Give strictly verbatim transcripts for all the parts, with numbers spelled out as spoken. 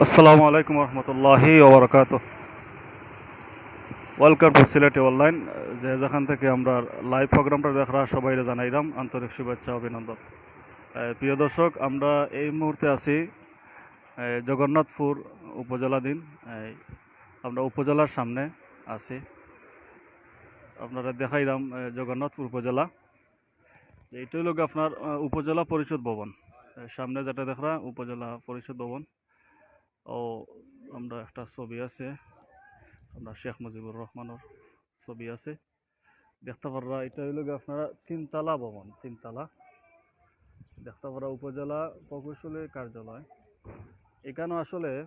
আসসালামু আলাইকুম রহমতুল্লাহি ওবরাকাত। Welcome to সিলেটি অনলাইন। যে যেখান থেকে আমরা লাইভ প্রোগ্রামটা দেখরা, সবাইরে জানাইলাম আন্তরিক শুভেচ্ছা, অভিনন্দন। এ, প্রিয় দর্শক, আমরা এই মুহূর্তে আছি, এ, জগন্নাথপুর উপজেলাধীন। এ, আমরা উপজেলার সামনে আছি। আপনারা দেখাইলাম, এ, জগন্নাথপুর উপজেলা। এইটা হইল গিয়ে আপনার, আহ, উপজেলা পরিষদ ভবন। এ, সামনে যেটা দেখরা উপজেলা পরিষদ ভবন। ও, আমরা একটা ছবি আছে, আমরা শেখ মুজিবুর রহমানের ছবি আছে, দেখতে পাররা। এটা হইল গিয়ে আপনারা তিনতলা ভবন, তিনতলা। দেখতে পাররা উপজেলা প্রকৌশলী কার্যালয়। এখানে আসলে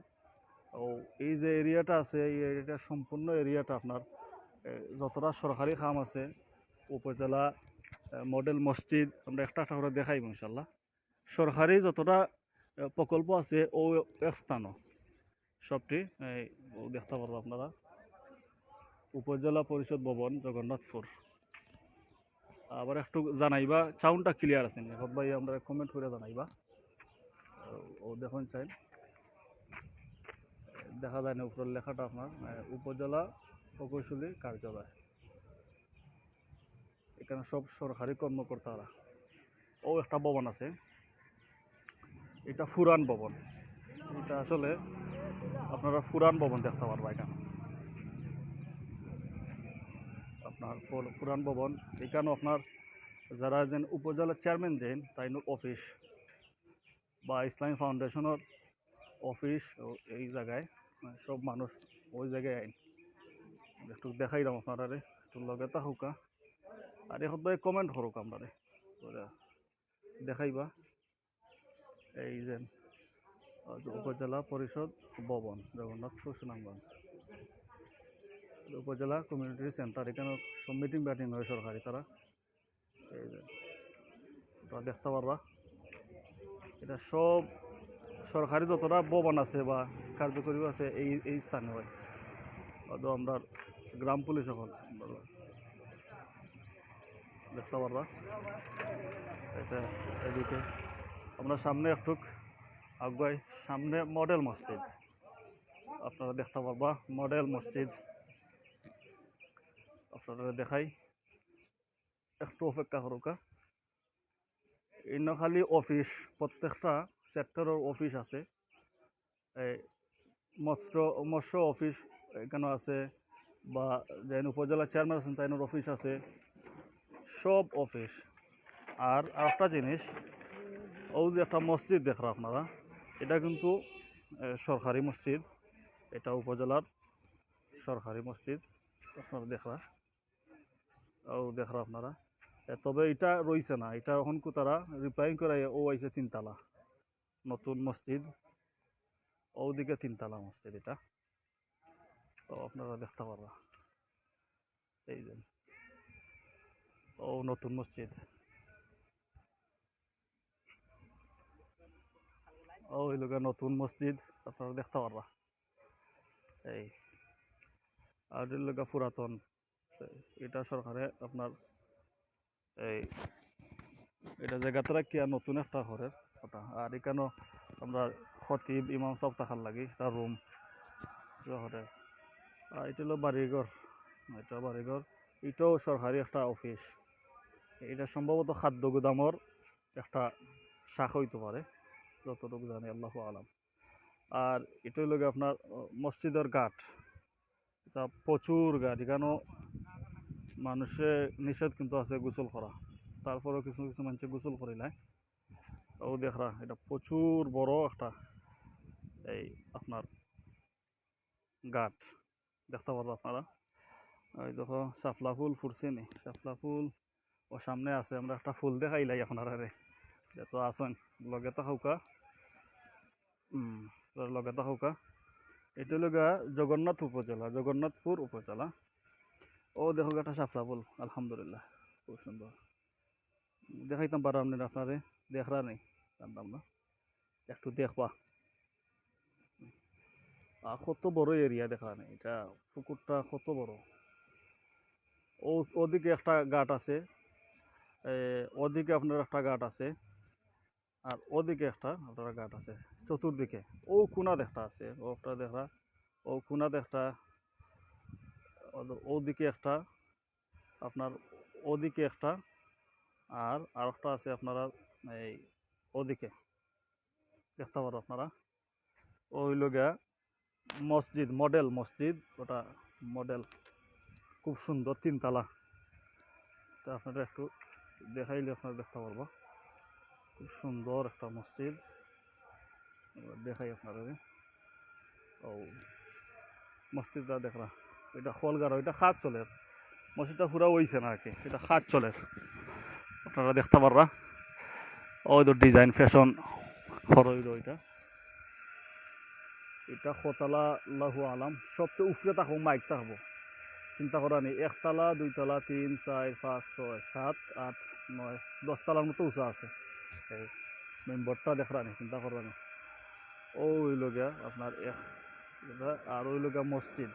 ও, এই যে এরিয়াটা আছে, এই এরিয়াটা সম্পূর্ণ এরিয়াটা আপনার, এ, যতটা সরকারি কাম আছে, উপজেলা, এ, মডেল মসজিদ, আমরা একটা একটা করে দেখাইব ইনশাল্লাহ। সরকারি যতটা, এ, প্রকল্প আছে, ও এক স্থানও সবটি, এই, ও দেখতে পারবো আপনারা। উপজেলা পরিষদ ভবন, জগন্নাথপুর। আবার একটু জানাইবা, সাউন্ডটা ক্লিয়ার আছে নি? হক ভাই, আমরা কমেন্ট করে জানাইবা। ও, ও দেখুন চাই, দেখা যায় না উপরের লেখাটা আপনার, এ, উপজেলা প্রকৌশলী কার্যালয়। এখানে সব সরকারি কর্মকর্তারা। ও, একটা ভবন আছে, এটা পুরান ভবন। এটা আসলে আপনারা পুরান ভবন দেখতে পারবা এখানে। আপনার পুর-, পুরান ভবন, এখানেও আপনার যারা যেন উপজেলা চেয়ারম্যান যেন, তাইন অফিস বা ইসলামী ফাউন্ডেশনের অফিস ও এই জায়গায়, মানে, সব মানুষ ওই জায়গায় আইন। একটু দেখাইলাম আপনারারে, একটু লগে তা হোকা। আর এখন তো কমেন্ট করুক আপনারে, ওরা দেখাইবা। এই যে, আহ, উপজেলা পরিষদ ভবন, জগন্নাথপুর, সুনামগঞ্জ। উপজেলা কমিউনিটি সেন্টার, এখানে সব মিটিং ব্যাটিং হয় সরকারি তারা। এই যে, আপনারা দেখতে পারবা, এটা সব সরকারি যতটা ভবন আছে বা কার্যকরী আছে, এই, এই স্থানে হয়। হয়তো আমরা গ্রাম পুলিশ এখন দেখতে পারবা। এটা এদিকে আমরা সামনে একটুক আগুয়াই, সামনে মডেল মসজিদ, আপনারা দেখতে পারবা মডেল মসজিদ। আপনারা দেখাই, একটু অপেক্ষা করুকা। ইনো খালি অফিস, প্রত্যেকটা সেক্টরের অফিস আছে। এই মৎস্য, মৎস্য অফিস এখানে আছে, বা যে উপজেলা চেয়ারম্যান আছেন, তাইনর অফিস আছে, সব অফিস। আর আরেকটা জিনিস, ও যে একটা মসজিদ দেখরা আপনারা, এটা কিন্তু, এ, সরকারি মসজিদ, এটা উপজেলার সরকারি মসজিদ, আপনারা দেখরা। ও দেখরা আপনারা। এ, তবে এটা রইছে না, এটা এখন কু তারা রিপেয়ারিং করাই, ও আইছে তিনতলা নতুন মসজিদ, ওদিকে তিনতলা মসজিদ এটা। তো আপনারা দেখতে পারবা, এই যে, ও নতুন মসজিদ, ও হইল গিয়া নতুন মসজিদ, আপনারা দেখতে পারবা। এই, আর হইল গিয়া পুরাতন, এটা সরকারে আপনার এই, এটা জায়গাত রাখিয়া নতুন একটা ঘরের কথা। আর এখানেও আমরা খতিব ইমাম সাহেব থাকার লাগি একটা রুম ঘরের। আর এটা হইল বাড়িঘর, এটা বাড়িঘর, এটাও সরকারি একটা অফিস। এটা সম্ভবত খাদ্য গুদামর একটা শাখা হইতে পারে, যতটুকু জানি, আল্লাহু আলাম। আর এটা হইল গিয়া আপনার, আহ, মসজিদের ঘাট, এটা প্রচুর ঘাট, এখানেও মানুষে নিষেধ কিন্তু আছে গোসল করা, তারপরেও কিছু কিছু মানুষে গোসল করিলায়। ও দেখরা, এটা প্রচুর বড় একটা, এই আপনার ঘাট, দেখতে পারবা আপনারা। এই দেখো, শাপলা ফুল ফুটছে নি, শাপলা ফুল ও সামনে আছে। আমরা একটা ফুল দেখাইলাই আপনারারে, যত আছেন লগে তা হউকা। হুম, লগে তা হউকা। এটা হইল গিয়া জগন্নাথ উপজেলা, জগন্নাথপুর উপজেলা। ও দেখো একটা শাপলা ফুল, আলহামদুলিল্লাহ, খুব সুন্দর। দেখাইতাম পারলাম না আপনারে, দেখরা নেই, জানতাম না। একটু দেখবা। আর কত বড় এরিয়া দেখরা নেই, এটা পুকুরটা কত বড়। ও, ওদিকে একটা ঘাট আছে, এ, ওদিকে আপনার একটা ঘাট আছে। আর ওদিকে একটা আপনারা ঘাট আছে, চতুর্দিকে। ও কোনাত একটা আছে, ও একটা দেখরা, ও কোনাত একটা, ও-, ওদিকে একটা, আপনার ওদিকে একটা, আর আরেকটা আছে আপনারা এই ওদিকে, দেখতা পাররা আপনারা। ও অইলো গিয়া মসজিদ, মডেল মসজিদ, ওটা মডেল, খুব সুন্দর, তিনতলা। তা আপনারা একটু দেখাইলে আপনারা দেখতা পারবা, খুব সুন্দর একটা মসজিদ। দেখাই আপনারা, ও মসজিদটা দেখরা, এটা খলগার, এটা কাজ চলের, মসজিদটা পুরা অইছে না আর কি, এটা কাজ চলের, আপনারা দেখতা পাররা। ওই তো ডিজাইন ফ্যাশন খরচ অইলো এটা। এটা কতলা আল্লাহু আলাম, সবচেয়ে উপরে থাকবো, মাইক থাকবো। চিন্তা করা নেই, একতলা, দুইতলা, তিন, চার, পাঁচ, ছয়, সাত, আট, নয়, দশ তলার মতো উঁচা আছে। এই মেম্বরটা দেখরা নি, চিন্তা করা নেই। ও অইলো গিয়া আপনার এক, এটা আর অইলো গিয়া মসজিদ।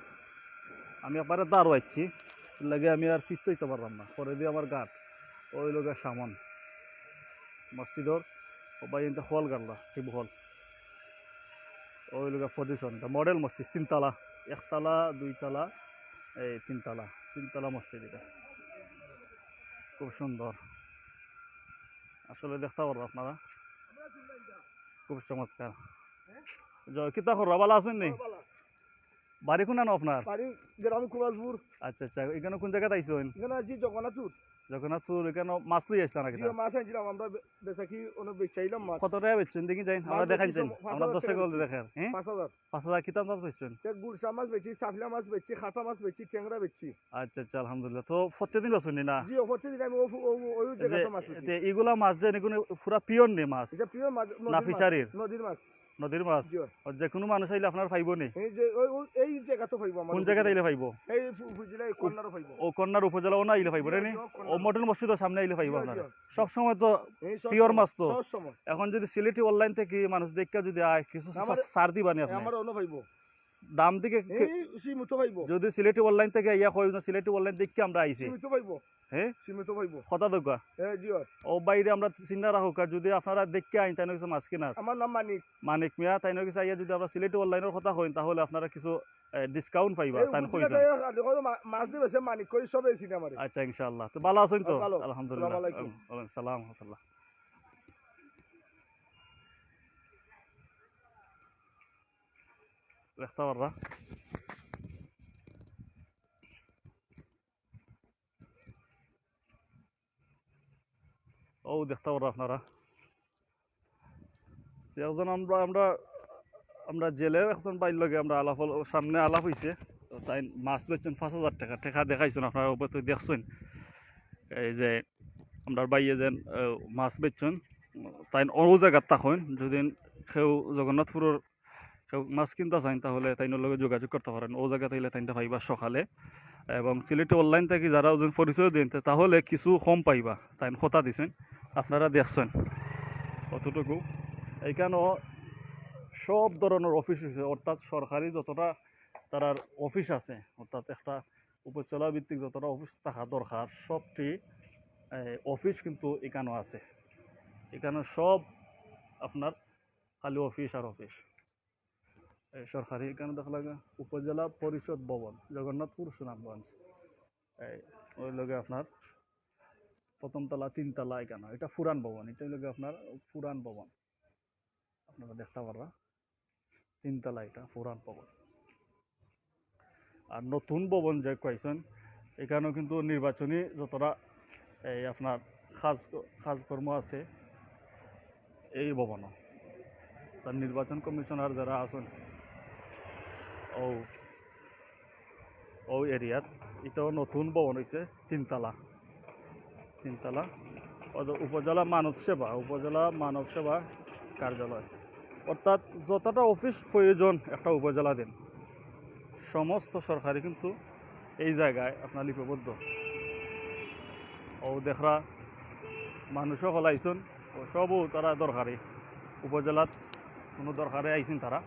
আমি একবারে দাঁড় আইছি, লাগে আমি আর পিছ অইতে পারলাম না, পরে দিয়ে আমার গাট। ও অইলো গিয়া সামন মসজিদর, ও ভাই, এটা হল গাড়লা, টিবু হল। ও অইলো গিয়া পজিশন, এটা মডেল মসজিদ, তিনতলা, একতলা, দুইতলা, এই তিনতলা, তিনতলা মসজিদ এটা। খুব সুন্দর, আসলে দেখতা পারবা আপনারা, খুব চমৎকার। জ-, কিতা কররা, ভালা আছইন নি? বাড়ি কোনানো আপনার? বাড়ি গ্রাম কুমারপুর। আচ্ছা, আচ্ছা, এখানো কোন জাগাত আইছইন? এখানো আইছি জগন্নাথপুর। জগন্নাথপুর, এখানো মাছ লই আইছলা নাকি? জি, মাছ আনছিলাম আমরা, বে-, বেচাকি অনো বেচাইলাম মাছ। কত টেকা বেচছইন দেখি যাইন, আমরা দেখাইন যাইন, আমরা দর্শক অকলরে দেখাইর। হ্যাঁ? পাঁচ হাজার। পাঁচ হাজার। কিতা মাছ বেচছইন? তে গুলশা মাছ বেচি, চাফলা মাছ বেচি, কাটা মাছ বেচি, টেংরা বেচি। আচ্ছা, আচ্ছা, আলহামদুলিল্লাহ। তো প্রত্যেকদিন বেচছইন নি না? জি, ও প্রত্যেকদিন আমি ও, ও, ও, ওই যে জায়গাতে মাছ বেচি। তে ইগুলা মাছ যে এগুলো পুরা পিওর নি মাছ? এটা পিওর মাছ, না নদীর মাছ, ফিশারির? নদীর মাছ। নদীর মাছ? জি। ও, যে কোনো মানুষ আইলে আপনার পাইবো নি? এই যে ওই, ওই, এই জায়গাত পাইবো আমার কোন জায়গাত উপজেলা। আইলে পাইবো? এই উপ-, উপজেলা, এই কর্নারও পাইবো। ও কর্নার উপজেলা, ও না আইলে পাইবো, জি, নি? জি, ও কর্নার। ও মডেল মসজিদর সামনে আইলে পাইবো জি, আপনারা। জি। সব সময় তো এই সব পিওর সময়, মাছ তো। সব সময়। এখন যদি সিলেটি অনলাইন থাকি মানুষ দেখিয়া যদি আয়, কিছু আমার, ছাড় দিবা নি আপনি? আমার অন্য পাইবো। দাম দিকে কে-, এই সীমিত পাইবো। যদি সিলেটি অনলাইন থাকি আইয়া কয় যে সিলেটি অনলাইন দেখিয়া আমরা আইছি। সীমিত পাইবো। হ্যাঁ? সীমিত পাইবো। কথা দোকা। হ্যাঁ, জি হয়। ও বাইরে আমরা চিন্তা রাখুক, আর যদি আপনারা দেখিয়া আইন, তাই না কিছু মাছ কিনার। আমার নাম মানিক। মানিক মিয়া, তাই না কিছু আইয়া যদি আমরা সিলেটি অনলাইনর কথা কইন, তাহলে আপনারা কিছু, এ, ডিসকাউন্ট পাইবা, এই তাই না উপজেলা কইছেন। থেকে আর দেখো মা-, মাছ দিবে সে মানিক করি সবে চিনে আমারে। আচ্ছা, ইনশাআল্লাহ। তো ভালা আছইন তো? হ্যাঁ, ভালো। আলহামদুলিল্লাহ। আসসালামু আলাইকুম। ওয়ালাইকুম সালাম ওয়া রাহমাতুল্লাহ। দেখতা পাররা। ও দেখতা পাররা আপনারা। একজন আমরা, আমরা, আমরা জেলের একজন ভাইর লগে আমরা আলাপ হল, সামনে আলাপ হইছে। তো তাইন মাছ বেচছইন পাঁচ হাজার টেকা, টেকা দেখাইছইন আপনারা, ওপরে তো দেখছইন। এই যে আমরার ভাইয়ে যেন, আহ, মাছ বেচছইন, তাইন অউ জাগাত থাকইন। যদি কেউ জগন্নাথপুরর কেউ মাছ কিনতা চাইন, তাহলে তাইনর লগে যোগাযোগ করতা পারইন। অউ জাগাত আইলে তাইনরে পাইবা সকালে। এবং সিলেটি অনলাইন থাকি যারা ওজন পরিচয় দেইন, তে তাহলে কিছু কম পাইবা। তাইন কথা দিছইন, আপনারা দেখছইন অতটুকু। এইখানো সব ধরনর অফিস অইছে, অর্থাৎ সরকারি যতটা তারার অফিস আছে, অর্থাৎ একটা উপজেলা ভিত্তিক যতটা অফিস থাকা দরকার, সবটি, এ, অফিস কিন্তু এখানো আছে। এখানো সব আপনার খালি অফিস আর অফিস। এই সরকারি এখানো দেখা লাগে উপজেলা পরিষদ ভবন, জগন্নাথপুর, সুনামগঞ্জ। এই অউ লগে আপনার প্রথম তলা, তিন তলা এখানো। এটা পুরান ভবন, এটা অইলো গিয়া আপনার পুরান ভবন। আপনারা দেখতা পাররা, তিন তলা এটা পুরান ভবন। আর নতুন ভবন যে কইছইন, এখানো কিন্তু নির্বাচনী যতটা এই আপনার কাজ, কাজকর্ম আছে এই ভবনো। তার নির্বাচন কমিশনার যারা আছইন, অউ, অউ এরিয়াত, এটাও নতুন ভবন অইছে, তিনতলা, তিনতলা। অউ যে উপজেলা মানব সেবা, উপজেলা মানব সেবা কার্যালয়, অর্থাৎ যতটা অফিস প্রয়োজন একটা উপজেলাধীন, সমস্ত সরকারি কিন্তু এই জাগায় আপনার লিপিবদ্ধ। অউ দেখরা, মানুষও হলাইছইন, ও সবও তারা দরকারি, উপজেলাত কোনো দরকারে আইছইন তারা।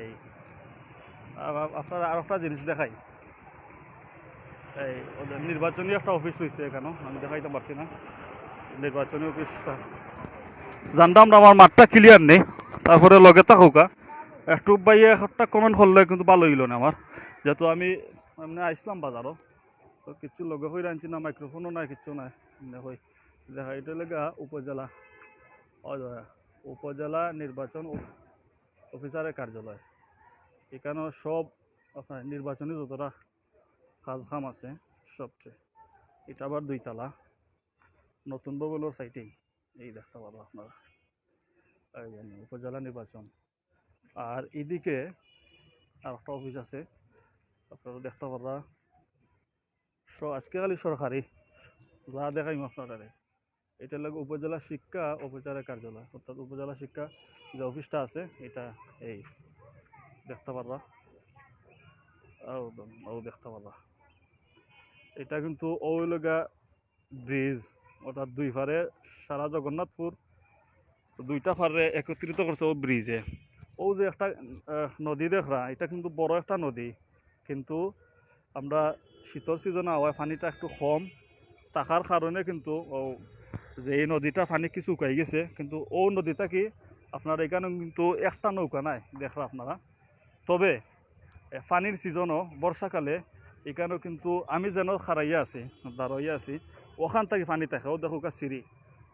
এই আ-, আ-, আপনারা আরোকটা জিনিস দেখাই, এই ওদের নির্বাচনী একটা অফিস অইছে এখানো, আমি দেখাইতাম পারছি না নির্বাচনী অফিসটা। জানতাম না আমার মাতটা ক্লিয়ার নেই, তারপরে লগে থাকউক্কা। একটু ভাইয়ে একটা কমেন্ট করলে কিন্তু ভালা অইলো না আমার, যেহেতু আমি এমনে আইছলাম বাজারো, তো কিচ্ছু লগে করি আনছি না, মাইক্রোফোনও নাই, কিচ্ছু নাই। এমনে কই দেখা, এটা লেগা উপজেলা, ও দাদা, উপজেলা নির্বাচন অফ-, অফিসারের কার্যালয়। এখানে সব আপনার নির্বাচনী যতটা কাজ কাম আছে সবচেয়ে। এটা আবার দুইতলা, নতুন ভবনর সাইটে। এই দেখতে পারবা আপনারা, এই যে উপজেলা নির্বাচন। আর এদিকে আর একটা অফিস আছে, আপনারা দেখতে পারবা। স-, আজকে খালি সরকারি যা দেখাইমু আপনারারে। এটা লাগে উপজেলা শিক্ষা অফিসারের কার্যালয়, অর্থাৎ উপজেলা শিক্ষা যে অফিসটা আছে, এটা এই দেখতে পারবা, ও, ও দেখতে পারবা। এটা কিন্তু ওই লগা ব্রিজ, অর্থাৎ দুই পারে সারা জগন্নাথপুর দুইটা পারে একত্রিত করছে ও ব্রিজে। ও যে একটা, আহ, নদী দেখরা, এটা কিন্তু বড় একটা নদী, কিন্তু আমরা শীতর সিজনে আওয়ায় পানিটা একটু কম থাকার কারণে কিন্তু ও যে এই নদীটা পানি কিছু শুকাই গেছে, কিন্তু ও নদীটা কি আপনার এখানে কিন্তু একটা নৌকা নাই দেখরা আপনারা। তবে এ, পানির সিজনও বর্ষাকালে এখানেও কিন্তু আমি যেন খাড়াইয়া আছি, দাঁড়াইয়া আছি, ওখান থাকি পানি থাকে। ও দেখউক্কা সিঁড়ি,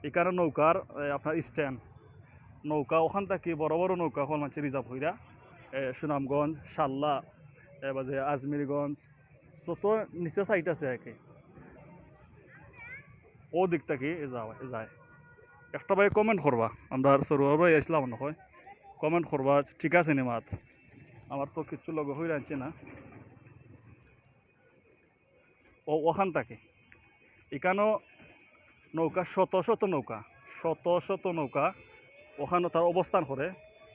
এখানে নৌকার, এ, আপনার স্ট্যান্ড, নৌকা ওখান থাকি বড় বড় নৌকা হল মানছে রিজার্ভ হইরা, এ, সুনামগঞ্জ, শাল্লা, এবার যে আজমিরগঞ্জ, যত নিচে সাইট আছে আর কি, ও দিক থাকি এ যাওয়া-, এ যায়। একটা ভাই কমেন্ট করবা, আমরা সরোয়ার ভাই আসলাম না হয়, কমেন্ট করবা, ঠিক আছে নি মাত? আমার তো কিচ্ছু লগে হয়ে আনছে না। ও ওখান থাকে, এখানেও নৌকা, শত শত নৌকা, শত শত নৌকা ওখানে তার অবস্থান করে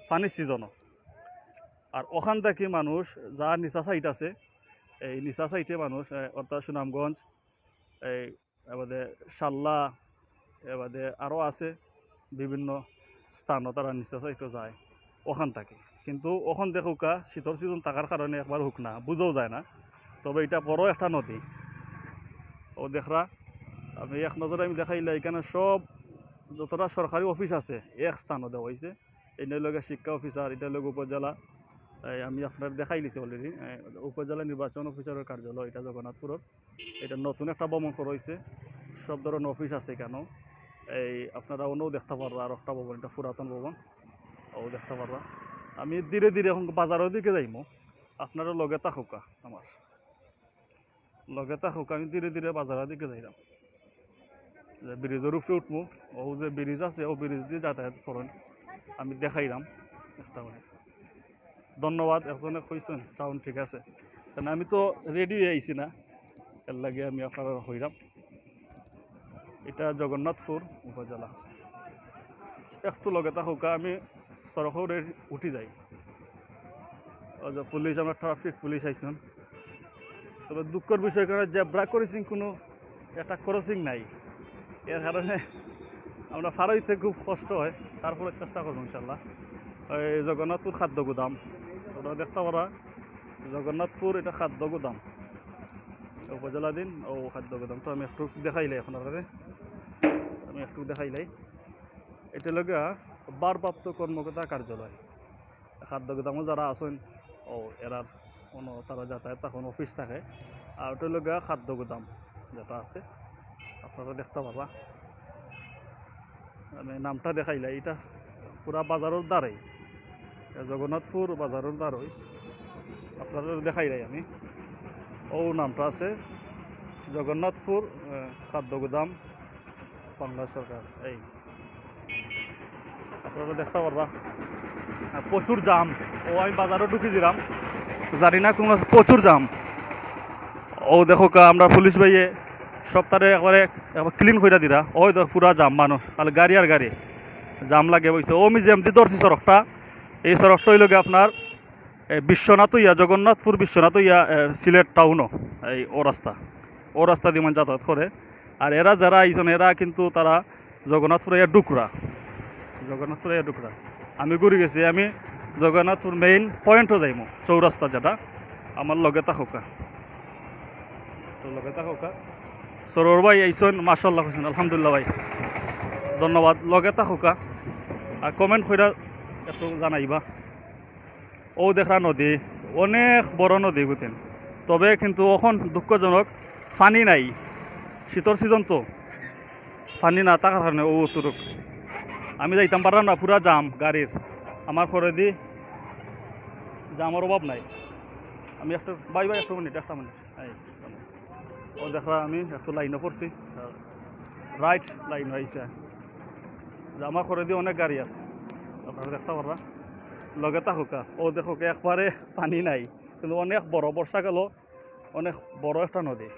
পানির সিজনও। আর ওখান থাকি মানুষ যার নিচা সাইট আছে, এই নিচা সাইটে মানুষ, এ, অর্থাৎ সুনামগঞ্জ, এই এবারে শাল্লা, এবারে আরও আছে বিভিন্ন স্থানও তারা নিচা সাইটও যায় ওখান থাকি। কিন্তু ওখান দেখউক্কা শীতর সিজন থাকার কারণে একবার হুক না, বুঝাও যায় না। তবে এটা বড় একটা নদী। ও দেখরা, আমি এক নজরে আমি দেখাইলা, এখানে সব যতটা সরকারি অফিস আছে এক স্থানও দেওয়া হয়েছে। এটা লগে শিক্ষা অফিসার, এটা লগে উপজেলা, এই আমি আপনার দেখাই দিছি অলরেডি, উপজেলা নির্বাচন অফিসারের কার্যালয় এটা জগন্নাথপুরের। এটা নতুন একটা ভবন করা হয়েছে, সব ধরনের অফিস আছে এখানেও। এই আপনারা অন্যও দেখতে পারবা, আর একটা ভবন, এটা পুরাতন ভবন, ও দেখতে পারবা। আমি ধীরে ধীরে এখন বাজারের দিকে যাইমু, আপনারা লগে থাকউক্কা আমার, লগে থাকউক্কা। আমি ধীরে ধীরে বাজারের দিকে যাইলাম, যে ব্রিজের উপরে উঠমু, ও যে ব্রিজ আছে, ও ব্রিজ দিয়ে যাতায়াত করেন, আমি দেখাইলাম একটা করে। ধন্যবাদ, একজনে কইছেন সাউন্ড ঠিক আছে, কারণ আমি তো রেডি হয়ে আইছি না, এর লাগে আমি আপনারা হইলাম। এটা জগন্নাথপুর উপজেলা। একটু লগে থাকউক্কা, আমি সড়করে উঠি যাই। ওই যে পুলিশ, আমরা ট্রাফিক পুলিশ আইছেন। তবে দুঃখের বিষয়, এখানে জেব্রা ক্রসিং কোনো একটা ক্রসিং নাই, এর কারণে আমরা পার হইতে খুব কষ্ট হয়। তারপরে চেষ্টা করবো ইনশাল্লাহ। এই জগন্নাথপুর খাদ্য গুদাম, ওটা দেখতে পারা, জগন্নাথপুর এটা খাদ্য গুদাম, উপজেলাধীন ও খাদ্য গুদাম। তো আমি একটু দেখাইলাই আপনারারে, আমি একটু দেখাইলাই। এটা লগে ভারপ্রাপ্ত কর্মকর্তা কার্যালয়। খাদ্য গুদামও যারা আছেন, ও এরার কোনো তারা যাতায়াত তখন অফিস থাকে। আর ওটা লগে খাদ্য গুদাম যেটা আছে, আপনারা দেখতে পারবা। আমি নামটা দেখাইলাই, এটা পুরা বাজারের দ্বারেই, এ জগন্নাথপুর বাজারের দ্বারেই আপনারা দেখাইলাই আমি। ও নামটা আছে জগন্নাথপুর, এ, খাদ্য গুদাম, বাংলা সরকার। এই আপনারা দেখতে পারবা, আহ, প্রচুর জাম। ও আমি বাজারও ঢুকি দিলাম, জানি না কোন, প্রচুর জাম। ও দেখউক্কা, আমরা পুলিশ ভাইয়ে সপ্তাহে একবারে একবার ক্লিন করে দিরা। ওই তো পুরা জাম মানুষ, খালি গাড়ি আর গাড়ি, জাম লাগে বইছে। ও আমি যেমদি ধরছি সড়কটা, এই সড়কটা হইল গিয়ে আপনার এই বিশ্বনাথ হইয়া, জগন্নাথপুর বিশ্বনাথ হইয়া, এ, সিলেট টাউনও এই ও রাস্তা, ও রাস্তা দিয়ে মানে যাতায়াত করে। আর এরা যারা আইছেন, এরা কিন্তু তারা জগন্নাথপুর হইয়া ডুকরা, জগন্নাথপুর হইয়া ডুকরা। আমি ঘুরে গেছি, আমি জগন্নাথপুর মেইন পয়েন্টও যাইমু, চৌরাস্তা যেটা, আমার লগে থাকউক্কা, তো লগে থাকউক্কা। সরোয়ার ভাই আইছেন, মাশাআল্লাহ কইছেন, আলহামদুলিল্লাহ ভাই। ধন্যবাদ, লগে থাকুক্কা। আর comment কইরা একটু জানাইবা। অউ দেখরা নদী, অনেক বড় নদী গুতেন। তবে কিন্তু অখন দুঃখজনক, পানি নাই। শীতর season তো, পানি না থাকার কারণে অউ অতটুক। আমি যাইতাম পারলাম না, পুরা jam গাড়ির। আমার করেদি jamর অভাব নাই। আমি একটা, ভাই, ভাই, একটা মিনিট, একটা মিনিট। এই, অউ দেখরা আমি একটু লাইনো পড়ছি, right লাইনো আইছে। যে আমার করেদি অনেক গাড়ি আছে, আপনারা দেখতা পাররা, লগে থাকুক্কা। অউ দেখউক্কা, একবারে পানি নাই, কিন্তু অনেক বড়, বর্ষাকালো অনেক বড় একটা নদী,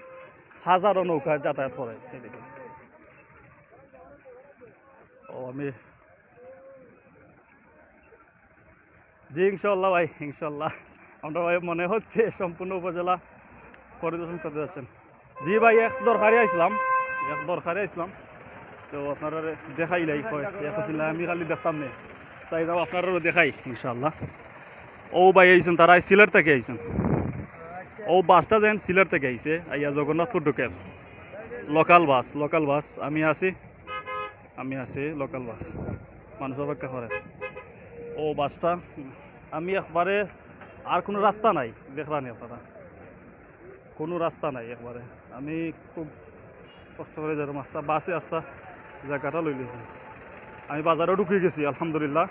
হাজারো নৌকা যাতায়াত করে এদিকে। অউ আমি জি, ইনশাআল্লাহ ভাই, ইনশাআল্লাহ। আমরা ভাই মনে হচ্ছে সম্পূর্ণ উপজেলা পরিদর্শন করতে যাচ্ছেন। জি ভাই, এক দরকারে আইছিলাম, এক দরকারে আইছিলাম। তো আপনারারে দেখাইলাই কয়, এক আছিলা, আমি খালি দেখতাম নে। চাইলাম আপনারারও দেখাই, ইনশাআল্লাহ। অউ ভাই আইছেন, তারা সিলেট থাকি আইছেন। অউ বাসটা যেন সিলেট থাকি আইছে, আইয়া জগন্নাথপুর ঢুকের। Local বাস, local বাস। আমি আছি, আমি আছি local বাস। মানুষ অপেক্ষা করে। অউ বাসটা আমি একবারে, আর কুনু রাস্তা নাই, দেখরা নি আপনারা, কুনু রাস্তা নাই একবারে। আমি খুব কষ্ট করি যাইরাম, আস্তা বাসে আস্তা জাগাটা লইলিছি। আমি বাজারো ঢুকি গেছি, আলহামদুলিল্লাহ।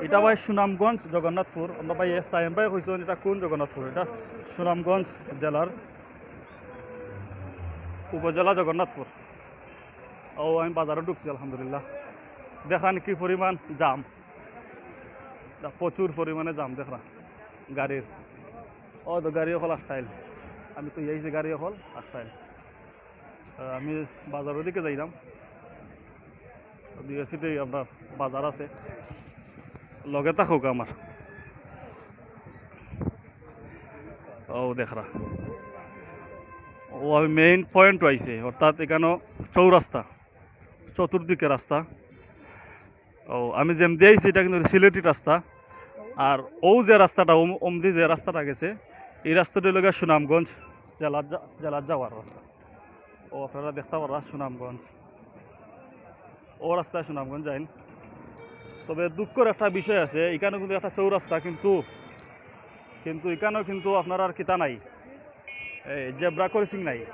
ইটা ভাই সুনামগঞ্জ জগন্নাথপুর। আমরা ভাই সায়েম ভাই কইছইন, ইটা কুন জগন্নাথপুর? ইটা সুনামগঞ্জ জেলার উপজেলা জগন্নাথপুর। অউ আমি বাজারো ঢুকছি, আলহামদুলিল্লাহ। দেখরা নি কি পরিমাণ jam, ইটা প্রচুর পরিমাণে jam দেখরা গাড়ির। অউ তো গাড়ি অকল আটকাইল, আমি তো আইছি গাড়ি অকল আটকাইল। আহ, আমি বাজারর দিকে যাইরাম, দুই সাইডে আপনার বাজার আছে, লগে থাকুক্কা আমার। অউ দেখরা, অউ আমি main point আইছে, অর্থাৎ ইখানো চৌরাস্তা, চতুর্দিকে রাস্তা। অউ আমি যেমদি আইছি, ইটা কিন্তু সিলেটি রাস্তা। আর অউ যে রাস্তাটা, অম-, অমদি যে রাস্তাটা গেছে, ই রাস্তাটা অইলো গিয়া সুনামগঞ্জ জেলার যা-, জেলার যাওয়ার রাস্তা। অউ আপনারা দেখতা পাররা সুনামগঞ্জ, অউ রাস্তায় সুনামগঞ্জ যাইন। তবে দুঃখর একটা বিষয় আছে, ইখানো কিন্তু একটা চৌরাস্তা, কিন্তু, কিন্তু ইখানো কিন্তু আপনার আর কিতা নাই, এই zebra crossing নাই।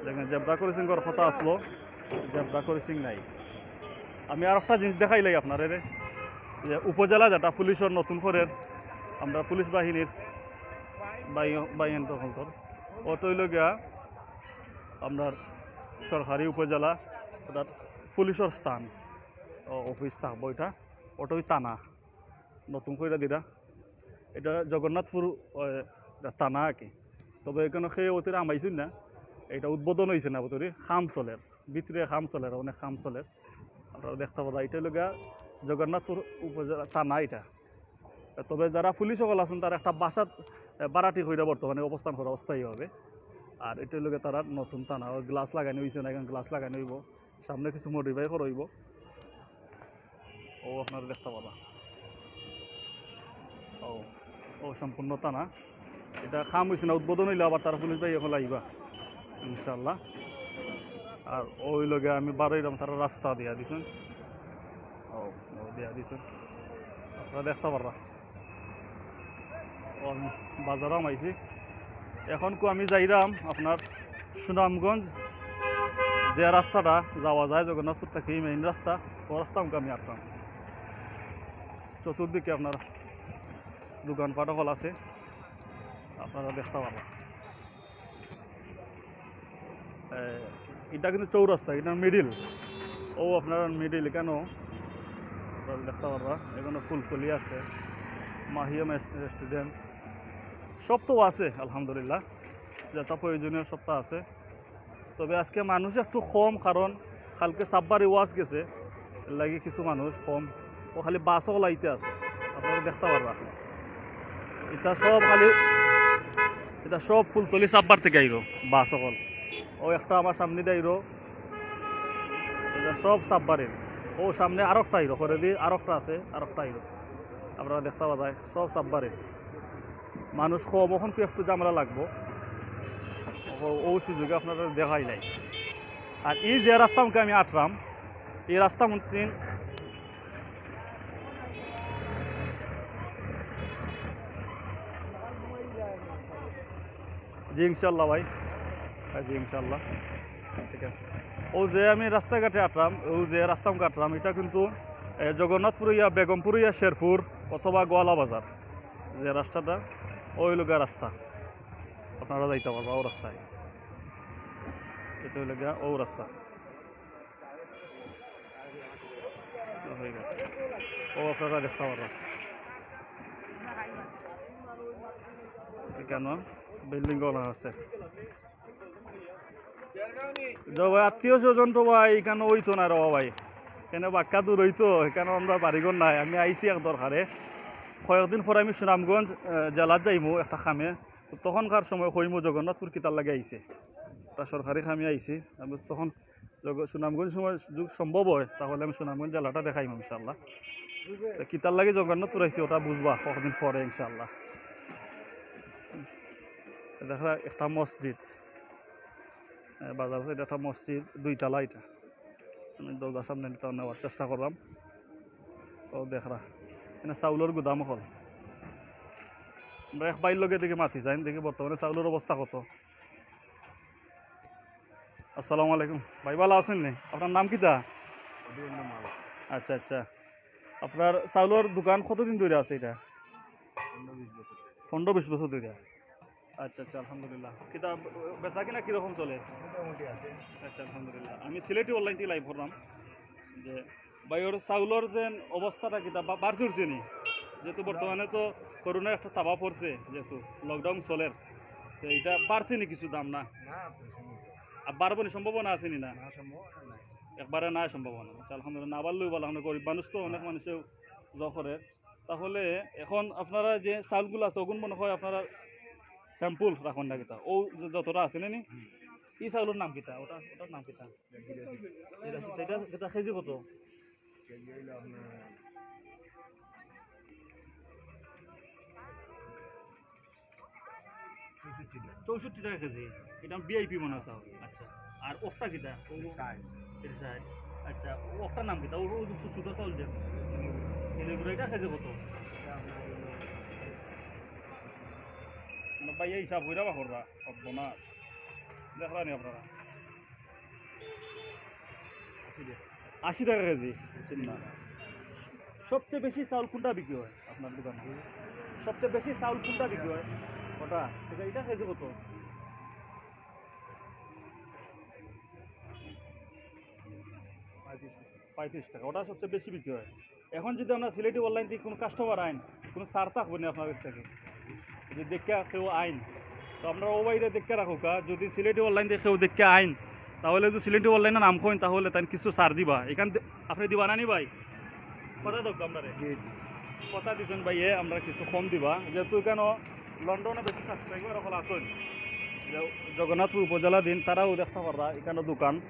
দেখেন, zebra crossing অর কথা আছলো, zebra crossing নাই। আমি আর একটা জিনিস দেখাইলাই আপনারারে, যে উপজেলা যেটা পুলিশর নতুন করের, আমরা পুলিশ বাহিনীর বাই-, বাইন তখন কর, অটা অইলো গিয়া আপনার সরকারি উপজেলা, অর্থাৎ পুলিশর স্থান, অ-, অফিস থাকবো ইটা, অটা অউ থানা, নতুন কইরা দিরা। ইটা জগন্নাথপুর, অ, ইটা থানা আর কি। তবে ইখানো কেউ অতরে হামাইছইন না, ইটা উদ্বোধন অইছে না, অতরে কাম চলের, ভিতরে কাম চলের, অনেক কাম চলের। আপনারা দেখতা পাররা, ইটা অইলো গিয়া জগন্নাথপুর উপজেলা থানা ইটা। তবে যারা পুলিশ অকল আছইন, তারা একটা বাসাত, এ, ভাড়াটি কইরা বর্তমানে অবস্থান করা অস্থায়ী হবে। আর ইটা অইলো গিয়া তারার নতুন থানা, অউ glass লাগানি অইছে না, ইখান glass লাগানি অইবো, সামনে কিছু modify করা অইবো। অউ আপনারা দেখতা পাররা, অউ, অউ সম্পূর্ণ থানা। ইটা কাম অইছে না, উদ্বোধন অইলে আবার তারা পুলিশ ভাই অকল আইবা ইনশাআল্লাহ। আর অউ অইলো গিয়া আমি বারইরাম, তারা রাস্তা দিয়া দিছইন, অউ, অউ দিয়া দিছইন, আপনারা দেখতা পাররা। অউ আমি বাজারো হামাইছি। অখন কু আমি যাইরাম আপনার সুনামগঞ্জ, যে রাস্তাটা যাওয়া যায় জগন্নাথপুর থাকি, main রাস্তা, অউ রাস্তা অমুক আমি আটকাম। চতুর্দিকে আপনার দোকানপাট অকল আছে, আপনারা দেখতা পাররা। এ, ইটা কিন্তু চৌরাস্তা, ইটা middle। অউ আপনার middle, ইখানো আপনারা দেখতা পাররা, ইখানো ফুলকলি আছে, মাহিয়া মেস-, restaurant, সব তো আছে আলহামদুলিল্লাহ, যেটা প্রয়োজনীয় সবটা আছে। তবে আজকে মানুষ একটু কম, কারণ কালকে সাব্বারি ওয়াজ গেছে, এর লাগি কিছু মানুষ কম। অউ খালি বাস অকল আইতে আছে, আপনারা দেখতা পাররা। ইটা সব খালি, ইটা সব ফুলতলি সাব্বার থাকি আইরো বাস অকল। অউ একটা আমার সামনেদি আইরো, ইটা সব সাব্বারির। অউ সামনে আরোকটা আইরো, করেদি আরোকটা আছে, আরোকটা আইরো। আপনারা দেখতা পাররা, সব সাব্বারির। মানুষ কম, অখন কু একটু ঝামেলা লাগবো। অউ, অউ সুযোগে আপনারারে দেখাইলাই। আর এই যে রাস্তা মুখে আমি আটরাম, এই রাস্তা মুখে, জি ইনশাল্লাহ ভাই, হ্যাঁ, জি ইনশাল্লাহ, ঠিক আছে। ও যে আমি রাস্তাঘাটে আটরাম, ও যে রাস্তা মুখে আটরাম, এটা কিন্তু এ, জগন্নাথপুর ইয়া বেগমপুর ইয়া শেরপুর অথবা গোয়ালা বাজার, যে রাস্তাটা, ওই লগা রাস্তা, আপনারা যাইতে পারবা ও রাস্তায়। এটা হইল গিয়া ও রাস্তা। হয়ে গেল। ও আপনারা দেখতে পারবা। এখানে বিল্ডিং করা আছে। যাও ভাই, আত্মীয় স্বজন তো ভাই এখানে হইতো না রে ভাই, এখানে বাক্কা দূর হইতো, এখানে আমরা বাড়িঘর নাই। আমি আইছি এক দরকারে, কয়েকদিন পরে আমি সুনামগঞ্জ আহ, জেলাত যাইমু একটা কামে। তো তখনকার সময় কইমু জগন্নাথপুর কিতার লাগি আইছে, একটা সরকারি কামে আইছি। আমি তখন জগ- সুনামগঞ্জ সময় যদি সম্ভব হয়, তাহলে আমি সুনামগঞ্জ জেলাটা দেখাইমু ইনশাল্লাহ। তো কিতার লাগি জগন্নাথপুর আইছি, ওটা বুঝবা কয়েকদিন পরে ইনশাল্লাহ। দেখরা একটা মসজিদ, এ, বাজার সাইডে একটা মসজিদ, দুইতলা এটা। আমি দরজার সামনে নিতে নেওয়ার চেষ্টা করলাম। ও দেখরা, এনে চাউলর গুদাম হল। আমরা এক ভাইর লগে দেখি মাতি যাই, দেখি বর্তমানে চাউলর অবস্থা কত। আসসালামু আলাইকুম ভাই, ভালা আছইন নি? আপনার নাম কিতা? অধীরেন্দ্র মাল। আচ্ছা আচ্ছা, আপনার চাউলর দোকান কতদিন ধরে আছে এটা? পনেরো বিশ বছর। পনেরো বিশ বছর ধরে। আচ্ছা আচ্ছা, আলহামদুলিল্লাহ। কিতা বেচা কিনা কিরকম চলে? মোটামুটি আছে। আচ্ছা, আলহামদুলিল্লাহ। আমি সিলেটি অনলাইন থাকি লাইভ করলাম যে ভাইর চাউলর যে অবস্থাটা কিতা বা- বাড়ছে উঠছে নি, যেহেতু বর্তমানে তো করোনার একটা তাবা পড়ছে, যেহেতু লকডাউন চলের, তো এটা বাড়ছে নি কিছু দাম না? না, তো সম্ভব না। আর বাড়বো নি, সম্ভাবনা আছে নি না? না, সম্ভাবনা নাই। একবারে নাই সম্ভাবনা। আচ্ছা, আলহামদুলিল্লাহ, না বাড়লেও ভালা, আমরা গরিব মানুষ তো, অনেক মানুষে জ করে। তাহলে এখন আপনারা যে চাউলগুলো আছে, ওগুন মনে হয় আপনারা স্যাম্পল রাখুন না কিতা? ও যে যতটা আছে না নি? হুম। এই চাউলর নাম কিতা? ওটা, ওটার নাম কিতা? এটা, এটা, এটা কেজি কত? কেজি হইলো আপনার চৌষট্টি টাকা। চৌষট্টি টাকা কেজি। এটা ভিআইপি মনে আছে। আচ্ছা। আর ওকটা কিতা? ও, ষাট। এটা ষাট। আচ্ছা, ওকটার নাম কিতা? ও, ও, ও ছোট চাউল যে। সিলিগুড়া। সিলিগুড়া, এটা কেজি কত? এটা আপনার হইলো না ভাই, এই হিসাব কইরা বা কররা, সব বোনা। দেখরা নি আপনারা? আশি টাকা। আশি টাকা কেজি? না। সবচেয়ে বেশি চাউল কোনটা বিক্রি হয় আপনার দোকানে? সবচেয়ে বেশি চাউল কোনটা বিক্রি হয়? ওটা। এটা, এটা কেজি কত? পঁয়ত্রিশ টাকা। পঁয়ত্রিশ টাকা, ওটা সবচেয়ে বেশি বিক্রি হয়। এখন যদি আমরা সিলেটি অনলাইন থাকি কোনো কাস্টমার আইন, কোনো ছাড় থাকবো না আপনার কাছ থেকে? যদি দেখিয়া কেউ আইন, তো আপনারা ও ভাইরে দেখিয়া রাখুক্কা, যদি সিলেটি অনলাইন থাকি কেউ দেখিয়া আইন, তাহলে যদি সিলেটি অনলাইনে নাম কইন, তাহলে তাইন কিছু ছাড় দিবা। এখান থে-, আপনি দিবা না নি ভাই? কথা দেউক্কা আমরারে। জি, জি। কথা দিছেন ভাইয়ে, আমরা কিছু কম দিবা, যেহেতু এখানে লন্ডনে বেশি সাবস্ক্রাইবার অকল আছইন। যে জগন্নাথপুর উপজেলাধীন, তারাও দেখতা পাররা, এখানে দোকান।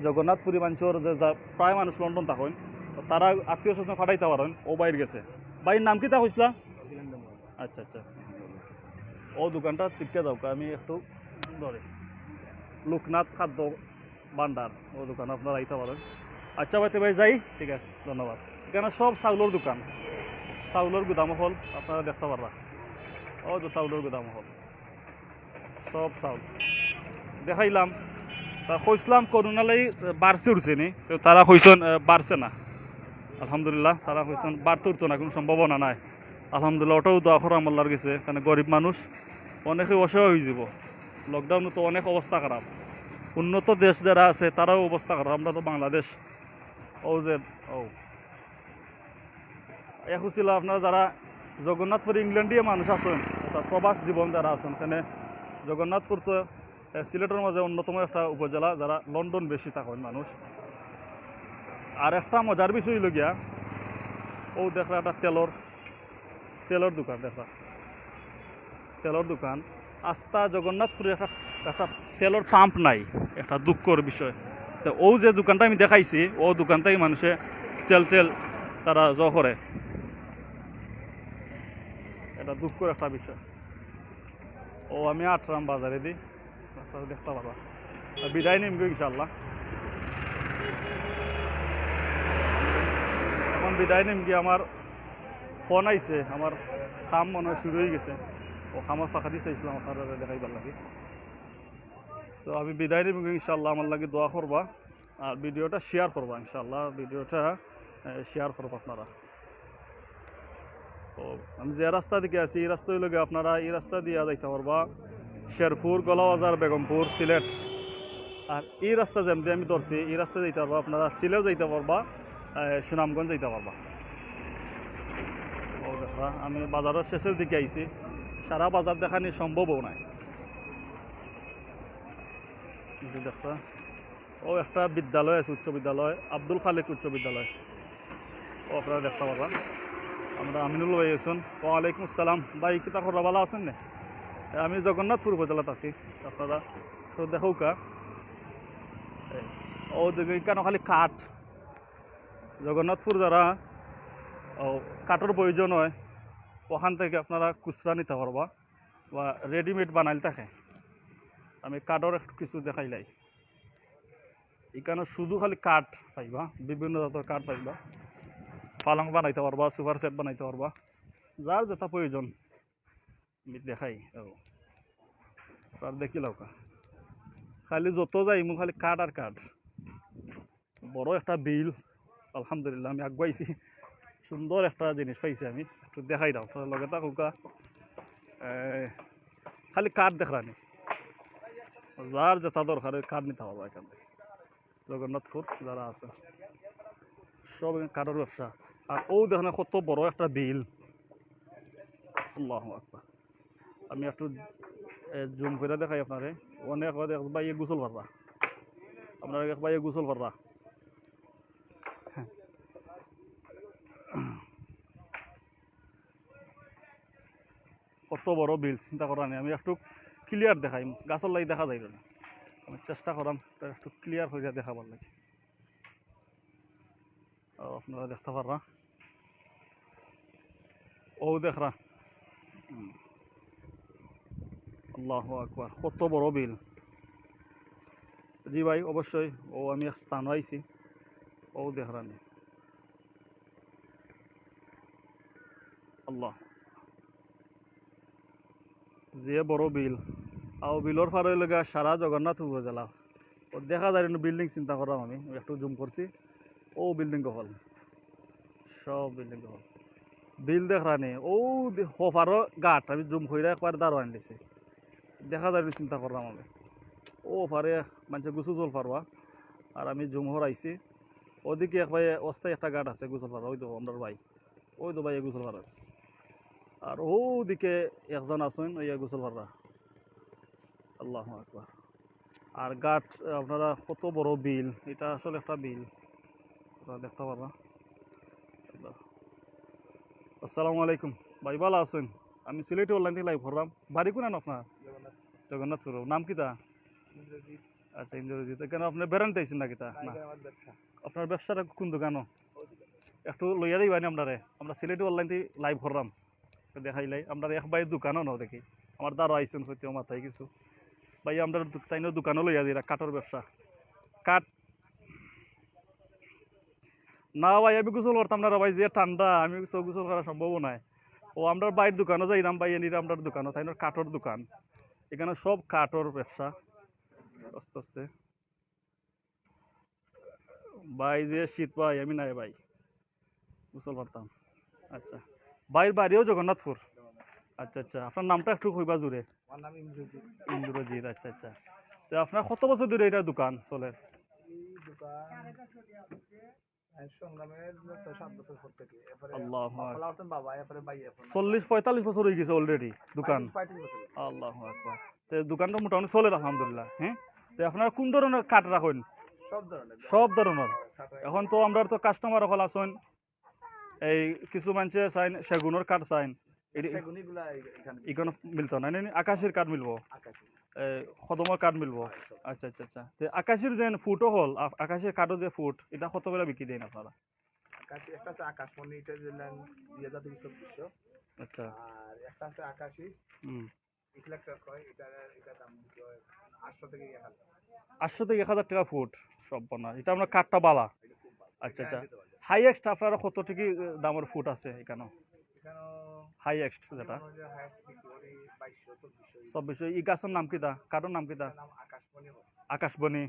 জগন্নাথপুরি মানষর যে যা-, প্রায় মানুষ লন্ডন থাকইন, তো তারা আত্মীয় স্বজন পাঠাইতা পারইন, ও ভাইর গেছে। ভাইর নাম কিতা কইছলা? আচ্ছা, আচ্ছা। ও দোকানটা টিকা যাউক্কা, আমি একটু ধরে। লোকনাথ খাদ্য ভান্ডার, ও দোকান আপনারা আইতা পারইন। আচ্ছা ভাই, তে ভাই যাই, ঠিক আছে, ধন্যবাদ। এখানে সব চাউলর দোকান, চাউলর গুদাম অকল আপনারা দেখতা পাররা। ও তো চাউলর গুদাম অকল, সব চাউল দেখাইলাম। তা কইছলাম করোনা লাগি বাড়ছে উঠছে নি, তো তারা কইছইন, আহ, বাড়ছে না। আলহামদুলিল্লাহ, তারা কইছইন বাড়তে উঠতো না, কোনো সম্ভাবনা নাই। আলহামদুলিল্লাহ, ওটাও দোয়া করো আমার আল্লাহর গেছে, কারণ গরিব মানুষ, অনেকে অসহায় হয়ে যাব। লকডাউনে তো অনেক অবস্থা খারাপ। উন্নত দেশ যারা আছে, তারাও অবস্থা খারাপ। আমরা তো বাংলাদেশ। ও যে, ও। এক ছিল আপনারা যারা জগন্নাথপুর ইংল্যান্ডীয় মানুষ আছেন, অর্থাৎ প্রবাস জীবন যারা আছেন, এখানে জগন্নাথপুর তো, এ, সিলেটের মাঝে অন্যতম একটা উপজেলা, যারা লন্ডন বেশি থাকেন মানুষ। আর একটা মজার বিষয় হইল গিয়া, ও দেখরা একটা তেলর, তেলর দোকান দেখরা। তেলর দোকান, আস্তা জগন্নাথপুরে একটা, একটা তেলর পাম্প নাই, একটা দুঃখর বিষয়। তো ও যে দোকানটা আমি দেখাইছি, ও দোকানটাই মানুষে তেল টেল তারা জ করে, এটা দুঃখর একটা বিষয়। ও আমি আটরাম বাজারে দি, আপনারা দেখতে পারবা। আর বিদায় নিমগো ইনশাআল্লাহ। বিদায় নিমগি, আমার ফোন আইছে, আমার কাম মনে হয় শুরু হয়ে গেছে। ও কামর ফাঁকা দিছে ইসলাম আপনারা দেখাইবার লাগি। তো আমি বিদায় নিমগি, ইনশাআল্লাহ আমার লাগি দোয়া করবা, আর ভিডিওটা শেয়ার করবা, ইনশাআল্লাহ ভিডিওটা শেয়ার করবা আপনারা। তো আমি যে রাস্তা দিকে আছি, এই রাস্তা হইল গিয়া, আপনারা এই রাস্তা দিয়া যাইতা পারবা শেরপুর, গোলাবাজার, বেগমপুর, সিলেট। আর এই রাস্তা যেমনি আমি ধরছি, এই রাস্তা যাইতা পারবা আপনারা, সিলেট যাইতা পারবা, এ, সুনামগঞ্জ যাইতা পারবা। ও দেখরা, আমি বাজারর শেষর দিকে আইছি, সারা বাজার দেখানি সম্ভবও নাই। এই যে দেখরা, ও একটা বিদ্যালয় আছে, উচ্চ বিদ্যালয়, আব্দুল খালেক উচ্চ বিদ্যালয়। ও আপনারা দেখতা পারবা, আমরা আমিনুল ভাই আছইন। ওয়ালাইকুম আসসালাম ভাই, কিতা খবর, ভালা আছইন নি? আমি জগন্নাথপুর উপজেলাত আছি, আপনারা তো দেখউক্কা। ও দেখি কেন খালি কাঠ, জগন্নাথপুর যারা ও কাঠর প্রয়োজন হয়, ওখান থেকে আপনারা খুচরা নিতা পারবা বা রেডিমেড বানাইল থাকে। আমি কাঠর একটু কিছু দেখাইলাই। ইখানো শুধু খালি কাঠ পাইবা, বিভিন্ন জাতর কাঠ পাইবা। পালং বানাইতা পারবা, সোফার সেট বানাইতা পারবা, যার যেটা প্রয়োজন আমি দেখাই। ও, আর দেখিলাউক্কা, খালি যত যাইমু খালি কাঠ আর কাঠ। বড় একটা বিল, আলহামদুলিল্লাহ আমি আগুয়াইছি, সুন্দর একটা জিনিস পাইছি আমি, একটু দেখাই দাও, তার লগে থাকউক্কা। এ, খালি কাঠ দেখরানি, যার যেটা দরকার ওই কাঠ নিতা পারবা এখান থেকে। জগন্নাথপুর যারা আছে, সব এখানে কাঠর ব্যবসা। আর ও দেখইন কত বড় একটা বিল, আল্লাহু আকবার। আমি একটু জুম করে দেখাই আপনারে। অনেক অনেক ভাইয়ে গোসল পাররা, আপনারা এক ভাইয়ে গোসল পাররা। কত বড় বিল, চিন্তা করানি। আমি একটু ক্লিয়ার দেখাই, গাছর লাগি দেখা যাইল না। আমি চেষ্টা করাম তো একটু ক্লিয়ার হইয়া দেখাবার লাগি। ও, আপনারা দেখতা পাররা, ও দেখরা। হুম। আল্লাহু আকবার, কত বড় বিল। জি ভাই, অবশ্যই। ও, আমি এক স্থান আইছি, ও দেখরানি। আল্লাহ, যে বড় বিল, আও বিলর পারে অইলো গিয়া সারা জগন্নাথ উপজেলা। ও দেখা যায় বিল্ডিং, চিন্তা করাম আমি, একটু জুম করছি, ও বিল্ডিং অকল, সব বিল্ডিং অকল। বিল দেখরানি, ও দে-, হপারও ঘাট, আমি জুম কইরা একবার দাঁড়ো আনলিছি, দেখা যায় চিন্তা করলাম আমি। ও পারে মানষে গোসল পারবা, আর আমি জুম হরাইছি। ওদিকে এক ভাই অস্থায়ী একটা ঘাট আছে গোসল পারবা, ওই তো আমরার ভাই, ওই তো ভাই গোসল পাররা। আর ওদিকে একজন আছইন, ওই গোসল পাররা। আল্লাহু আকবার। আর ঘাট, আপনারা কত বড় বিল, এটা আসলে একটা বিল, আপনারা দেখতা পাররা। আসসালামু আলাইকুম ভাই, ভালা আছইন? আমি সিলেটি অনলাইন থাকি লাইভ কররাম। বাড়ি কুনান আপনার? জগন্নাথ। জগন্নাথপুর। নাম কিতা? ইন্দ্রজিৎ। আচ্ছা, ইন্দ্রজিৎ। এখানো আপনে বেড়াইতে আইছইন না কিতা? না, না। এখানো আমার ব্যবসা। আপনার ব্যবসাটা কোন দোকানো? ওই দোকানো। একটু লইয়া দিবানি আমরারে। আমরা সিলেটি অনলাইন থাকি লাইভ কররাম। তো দেখাইলাই। আমরার এক ভাইর দোকানো নাও দেখি। আমার দাঁড়ো আইছইন হয়তো মাথায় কিছু। ভাই, আমরার দো-, তাইনর দোকানো লইয়া দিরা, কাঠর ব্যবসা। কাঠ না ভাই, আমি গোসল করতাম না রে ভাই, যে ঠান্ডা, আমি তো গোসল করা সম্ভব নায়। ও, আমরার ভাইর দোকানো যাইরাম ভাই, এনির আমরার দোকানো, তাইনর কাঠর দোকান। এখানো সব কাঠর ব্যবসা। আস্তে আস্তে। ভাই, যে শীত ভাই, আমি নাই ভাই, গোসল করতাম। আচ্ছা, ভাইর বাড়িও জগন্নাথপুর। আচ্ছা আচ্ছা, আপনার নামটা একটু কইবা জুরে। আমার নাম ইন্দ্রজিৎ। ইন্দ্রজিৎ, আচ্ছা আচ্ছা। তো আপনার কত বছর ধরে এটা দোকান চলের? এই দোকান, আহ, সংগ্রামের ছয় সাত বছর পর থেকে। এরপরে আল্লাহু আকবার। বাবা আছেন, বাবা, এরপরে ভাই এখন। চল্লিশ পঁয়তাল্লিশ বছর হয়ে গেছে already দোকান। পঁয়ত্রিশ, পঁয়ত্রিশ বছর। আল্লাহু আকবার। তো দোকানটা মোটামুটি চলের আলহামদুলিল্লাহ, হ্যাঁ? তো আপনারা কোন ধরনের কাঠ রাখইন? সব ধরনের। সব ধরনের। এখন তো আমরার তো কাস্টমার অকল আছইন, এই কিছু মানষে চাইন, সেগুনর কাঠ চাইন। এটি সেগুন ইগুলা এখানে ইখানো মিলতো না, নি? আকাশির কাঠ মিলবো? আকাশি। এ, কদমর কাঠ মিলবো? হ্যাঁ, সব। আচ্ছা, আচ্ছা, আচ্ছা। তে আকাশির যে ফুট অকল, আ-, আকাশির কাঠর যে ফুট, এটা কত করি বিক্রি দেন আপনারা? আকাশি একটা আছে আকাশমণি, এটা দিলেন দুই হাজার থেকে চব্বিশশো। আচ্ছা। আর একটা আছে আকাশি, হুম। এক লাখ টাকা কয়, এটা, এটা দাম দিতে হয় আটশো থেকে এক হাজার। আটশো থেকে এক হাজার টাকা ফুট সম্পূর্ণ। এটা আমরা কাঠটা বালা। এটা খুব ভালো। আচ্ছা, এটা আচ্ছা। দিতে পারবে। হাইয়েস্ট আপনারা কত টিকি দামর ফুট আছে ইখানো? হাইয়েস্ট যেটা? চব্বিশশো। ই গাছর নাম কিতা? কাঠর নাম কিতা? আকাশমণি।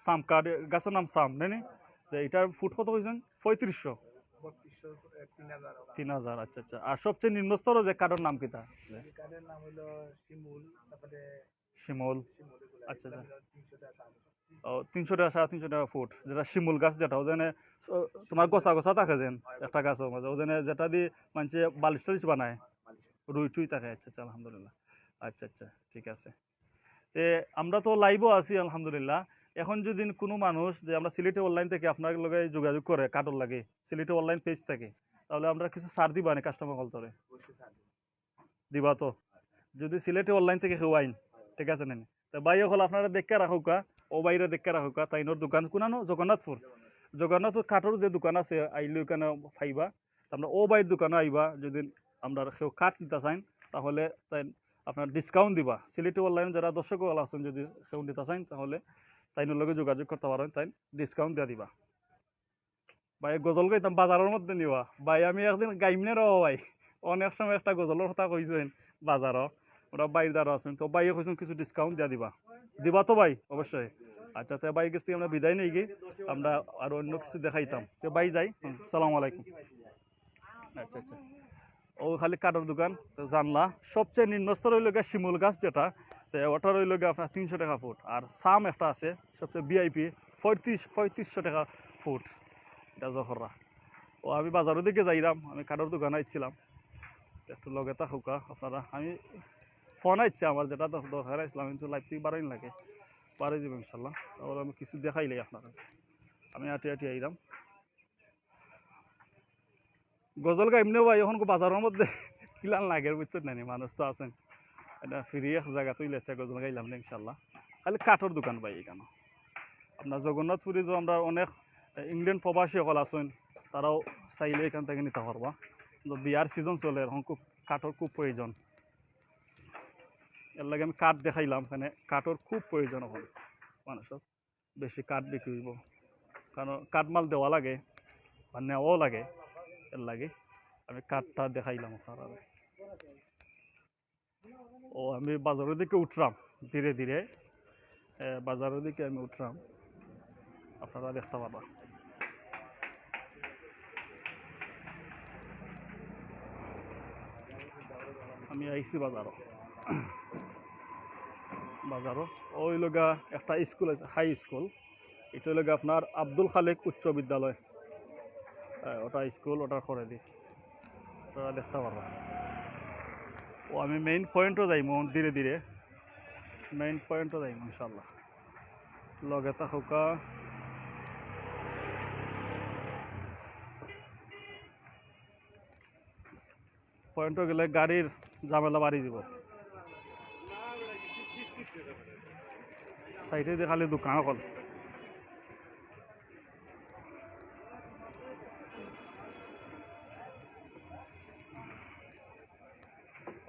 সাম কাঠ, গাছর নাম সাম, নায়নি? যে ইটার ফুট কত কইছইন? পঁয়ত্রিশশো। তিন হাজার, আচ্ছা, আচ্ছা। আর সবচেয়ে নিম্ন স্তরর যে কাঠর নাম কিতা? শিমুল। আচ্ছা, আচ্ছা। ও, তিনশো টেকা, সাড়ে তিনশো টেকা ফুট, যেটা শিমুল গাছ, যেটা ও যেন, ও, তোমার গোছা গোছা থাকে যেন একটা গাছর মাঝে, ও যেন যেটা দি মানষে বালিশ টালিশ বানায়, রুই টুই থাকে। আচ্ছা, আচ্ছা, আলহামদুলিল্লাহ। আচ্ছা, আচ্ছা, ঠিক আছে। তে আমরা তো লাইভও আছি, আলহামদুলিল্লাহ। এখন যদি কুনু মানুষ যে আমরা সিলেটি অনলাইন থাকি আপনার লগে যোগাযোগ করে কাঠর লাগি, সিলেটি অনলাইন পেজ থাকি, তাইলে আমরা কিছু ছাড় দিবা নি কাস্টমার অকলতরে? দিবা তো? যদি সিলেটি অনলাইন থাকি কেউ আইন, ঠিক আছে নায়নি? তে ভাই অকল আপনারা দেখিয়া রাখউক্কা, অউ ভাইরে দেখিয়া রাখউক্কা, তাইনর দোকান কুনানো? জগন্নাথপুর। জগন্নাথপুর কাঠর যে দোকান আছে, আইলে অখানো পাইবা। তে আমরা অউ ভাইর দোকানো আইবা, যদি আমরা কেউ কাঠ নিতা চাইন, তাইলে তাইন আপনার ডিসকাউন্ট দিবা। সিলেটি অনলাইন যারা দর্শক অকল আছইন, যদি কেউ নিতা চাইন, তাইলে তাইনর লগে যোগাযোগ করতা পারইন, তাইন ডিসকাউন্ট দিয়া দিবা। ভাই, গজল গাইতাম বাজারর মধ্যে নি বা? ভাই, আমি একদিন গাইমু নে রে বা ভাই। অনেক সময় একটা গজলর কথা কইছইন বাজারো, আমরা ভাইর দ্বারা আছইন, তো ভাইয়ে কইছইন কিছু ডিসকাউন্ট দিয়া দিবা। দিবা তো ভাই? অবশ্যই। আচ্ছা, তে ভাইর গেছ থাকি আমরা বিদায় নেই গি, আমরা আর অন্য কিছু দেখাইতাম। তে ভাই যাই, আসসালামু আলাইকুম। আচ্ছা, আচ্ছা। অউ খালি কাঠর দোকান, তো জানলা। সবচেয়ে নিম্ন স্তর অইলো গিয়া শিমুল গাছ যেটা, তে ওটার অইলো গিয়া আপনার তিনশো টেকা ফুট। আর সাম একটা আছে, সবচেয়ে ভিআইপি, পঁয়ত্রিশ, পঁয়ত্রিশশো টেকা ফুট, ইটা জহররা। ও, আমি বাজারর দিকে যাইরাম, আমি কাঠর দোকানো আইছিলাম, একটু লগে থাকউক্কা আপনারা। আমি ফোন আইছে আমার, যেটা দর-, দরকার আইছিলাম, কিন্তু লাইভ থাকি বারইন লাগে, বারই যাইমু ইনশাল্লাহ। তারপরে আমি কিছু দেখাইলাই আপনারা, আমি আটি আটি আইরাম। গজল গাইমু নে বা, অখন বাজারর মধ্যে কিলান লাগের, বুঝছইন নায়নি? মানুষ তো আছইন, ইটা ফিরি এক জাগাত অইলে ইটা গজল গাইলাম নে ইনশাল্লাহ। খালি কাঠর দোকান ভাই ইখানো। আপনার জগন্নাথপুরি যে আমরা অনেক ইংল্যান্ড প্রবাসী অকল আছইন, তারাও চাইলে ইখান থাকি নিতা পারবা। তো বিয়ার সিজন চলের, অখন খুব কাঠর খুব প্রয়োজন। এরলাগি আমি কাঠ দেখাইলাম, মানে কাঠর খুব প্রয়োজন অখন মানুষর। বেশি কাঠ বিক্রি অইবো, কারণ কাঠ মাল দেওয়া লাগে বা নেওয়াও লাগে, এরলাগি আমি কাঠটা দেখাইলাম আপনারারে। ও, আমি বাজারর দিকে উঠরাম ধীরে ধীরে, এ, বাজারর দিকে আমি উঠরাম, আপনারা দেখতা পারবা। আমি আইছি বাজারো। বাজারো অউ অইলো গিয়া একটা স্কুল আছে, হাই স্কুল। ইটা অইলো গিয়া আপনার আব্দুল খালেক উচ্চ বিদ্যালয়। হ্যাঁ, ওটা স্কুল, ওটার করেদি। আপনারা দেখতা পারবা। ও, আমি মেইন পয়েন্টো যাইমু ধীরে ধীরে। মেইন পয়েন্টো যাইমু ইনশাল্লাহ। লগে থাকউক্কা। পয়েন্টো গেলে গাড়ির ঝামেলা বাড়ি যিবো। সাইডেদি খালি দোকান অকল।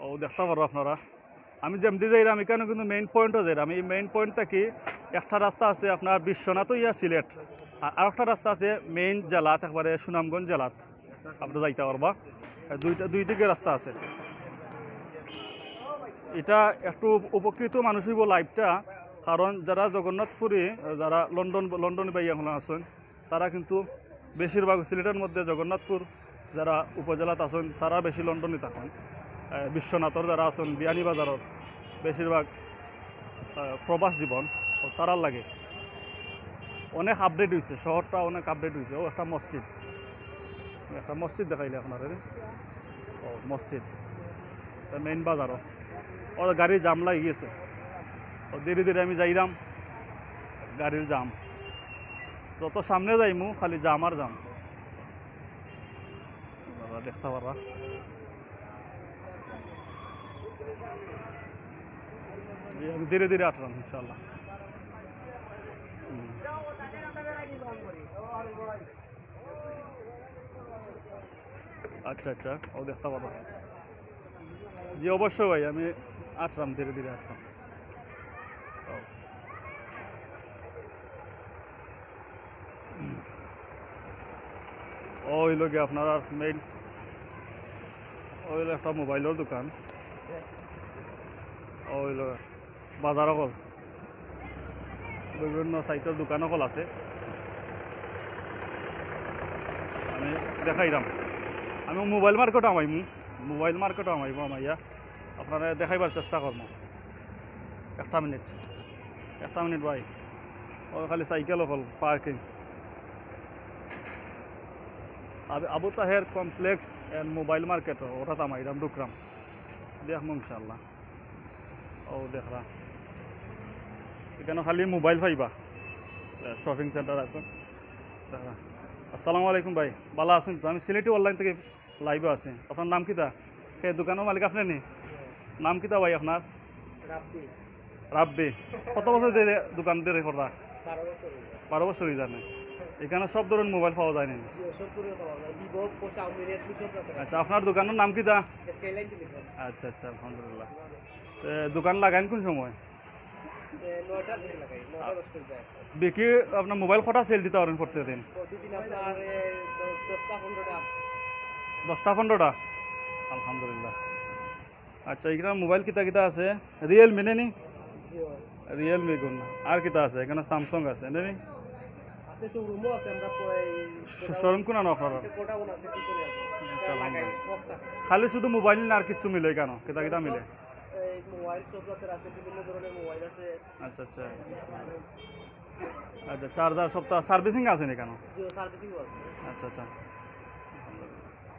ও, দেখতা পারবা আপনারা, আমি যেমদি যাইরাম, ইখানো কিন্তু মেইন পয়েন্টো যাইরাম। ই মেইন পয়েন্ট থাকি একটা রাস্তা আছে আপনার বিশ্বনাথ অইয়া সিলেট, আর আরেকটা রাস্তা আছে মেইন জেলাত, একবারে সুনামগঞ্জ জেলাত আপনারা যাইতা পারবা। দুইটা, দুই দিকে রাস্তা আছে। ইটা একটু উপকৃত মানুষ অইবো লাইভটা, কারণ যারা জগন্নাথপুরি, যারা লন্ডন, লন্ডনি ভাই অকল আছইন, তারা কিন্তু বেশিরভাগ সিলেটর মধ্যে জগন্নাথপুর যারা উপজেলাত আছইন, তারা বেশি লন্ডনি থাকইন। এ, বিশ্বনাথর যারা আছইন, বিয়ানীবাজারর বেশিরভাগ, এ, প্রবাস জীবন, ও তারার লাগি অনেক আপডেট অইছে, শহরটা অনেক আপডেট অইছে। ও, একটা মসজিদ, একটা মসজিদ দেখাইলে আপনারারে। ও, মসজিদ। তা মেইন বাজারো। ও, গাড়ির জাম লাগি গেছে। ও, ধীরে ধীরে আমি যাইরাম। গাড়ির জাম। যত সামনে যাইমু, খালি জাম আর জাম। আপনারা দেখতা পারবা। এই আমি ধীরে ধীরে আটরাম, ইনশাআল্লাহ। হুম। আচ্ছা, আচ্ছা, ও দেখতা পারবা। জি, অবশ্যই ভাই, আমি আটরাম, ধীরে ধীরে আটরাম। ও। অউ অইলো গিয়া আপনার মেইন, অউ অইলো একটা মোবাইলর দোকান, অউ অইলো বাজার অকল, বিভিন্ন সাইটর দোকান অকল আছে। আমি দেখাইরাম, আমি মোবাইল মার্কেটো হামাইমু, মোবাইল মার্কেটো হামাইমু, হামাইয়া আপনারে দেখাইবার চেষ্টা করমু। একটা মিনিট, একটা মিনিট ভাই, অউ খালি সাইকেল অকল পার্কিং। আব-, Abu Taher complex and mobile market, অটাত হামাইরাম, ঢুকরাম, দেখমু ইনশাআল্লাহ। অউ দেখরা, ইকানো খালি মোবাইল পাইবা, শপিং সেন্টার আছে। দেখরা। আসসালামু আলাইকুম ভাই, ভালা আছইন তো? আমি সিলেটি অনলাইন থাকি লাইভো আছি। আপনার নাম কিতা? হে, দোকানর মালিক আপনে নি? নাম কিতা ভাই আপনার? রাব্বি। রাব্বি। কত বছর ধরি দোকান ধরি কররা? বারো বছর অইলো। বারো বছর অই যায় নি? ইকানো সব ধরনর মোবাইল পাওয়া যায় নি? জি, সব ধরনর পাওয়া যায়। ভিভো, Oppo, Xiaomi, Redmi সব জাতের আছে। আচ্ছা, আপনার দোকানর নাম কিতা? Skyline telecom. আচ্ছা, আচ্ছা, আলহামদুলিল্লাহ। এ, দোকান লাগাইন কোন সময়? এ, নয়টার দিকে লাগাই, নয়টা দশটার দিকে। বিক্রি, আপনার মোবাইল কটা সেল দিতা পারইন প্রত্যেকদিন? প্রতিদিন আপনার, এ, দশ, দশটা পনেরোটা। দশটা পনেরোটা? আলহামদুলিল্লাহ। আচ্ছা, ইকানো মোবাইল কিতা কিতা আছে? Realme নি? জি, অয়। Realme গুন। আর কিতা আছে? ইকানো Samsung আছে, নি? আছে, শোরুমও আছে, আমরা প্রায় শোরুম কোনানো আপনারার? কোটা কোন আছে, কি করে আছে? আচ্ছা, আলহামদুলিল্লাহ। খালি শুধু মোবাইল না, আর কিচ্ছু মিলে ইকানো? কিতা কিতা মিলে? এই মোবাইল সব জাতের আছে, বিভিন্ন ধরনের মোবাইল আছে। আচ্ছা, আচ্ছা। আচ্ছা, চার্জার সবতা সার্ভিসিং আছে নি ইকানো? জি, সার্ভিসিং আছে। আচ্ছা, আচ্ছা।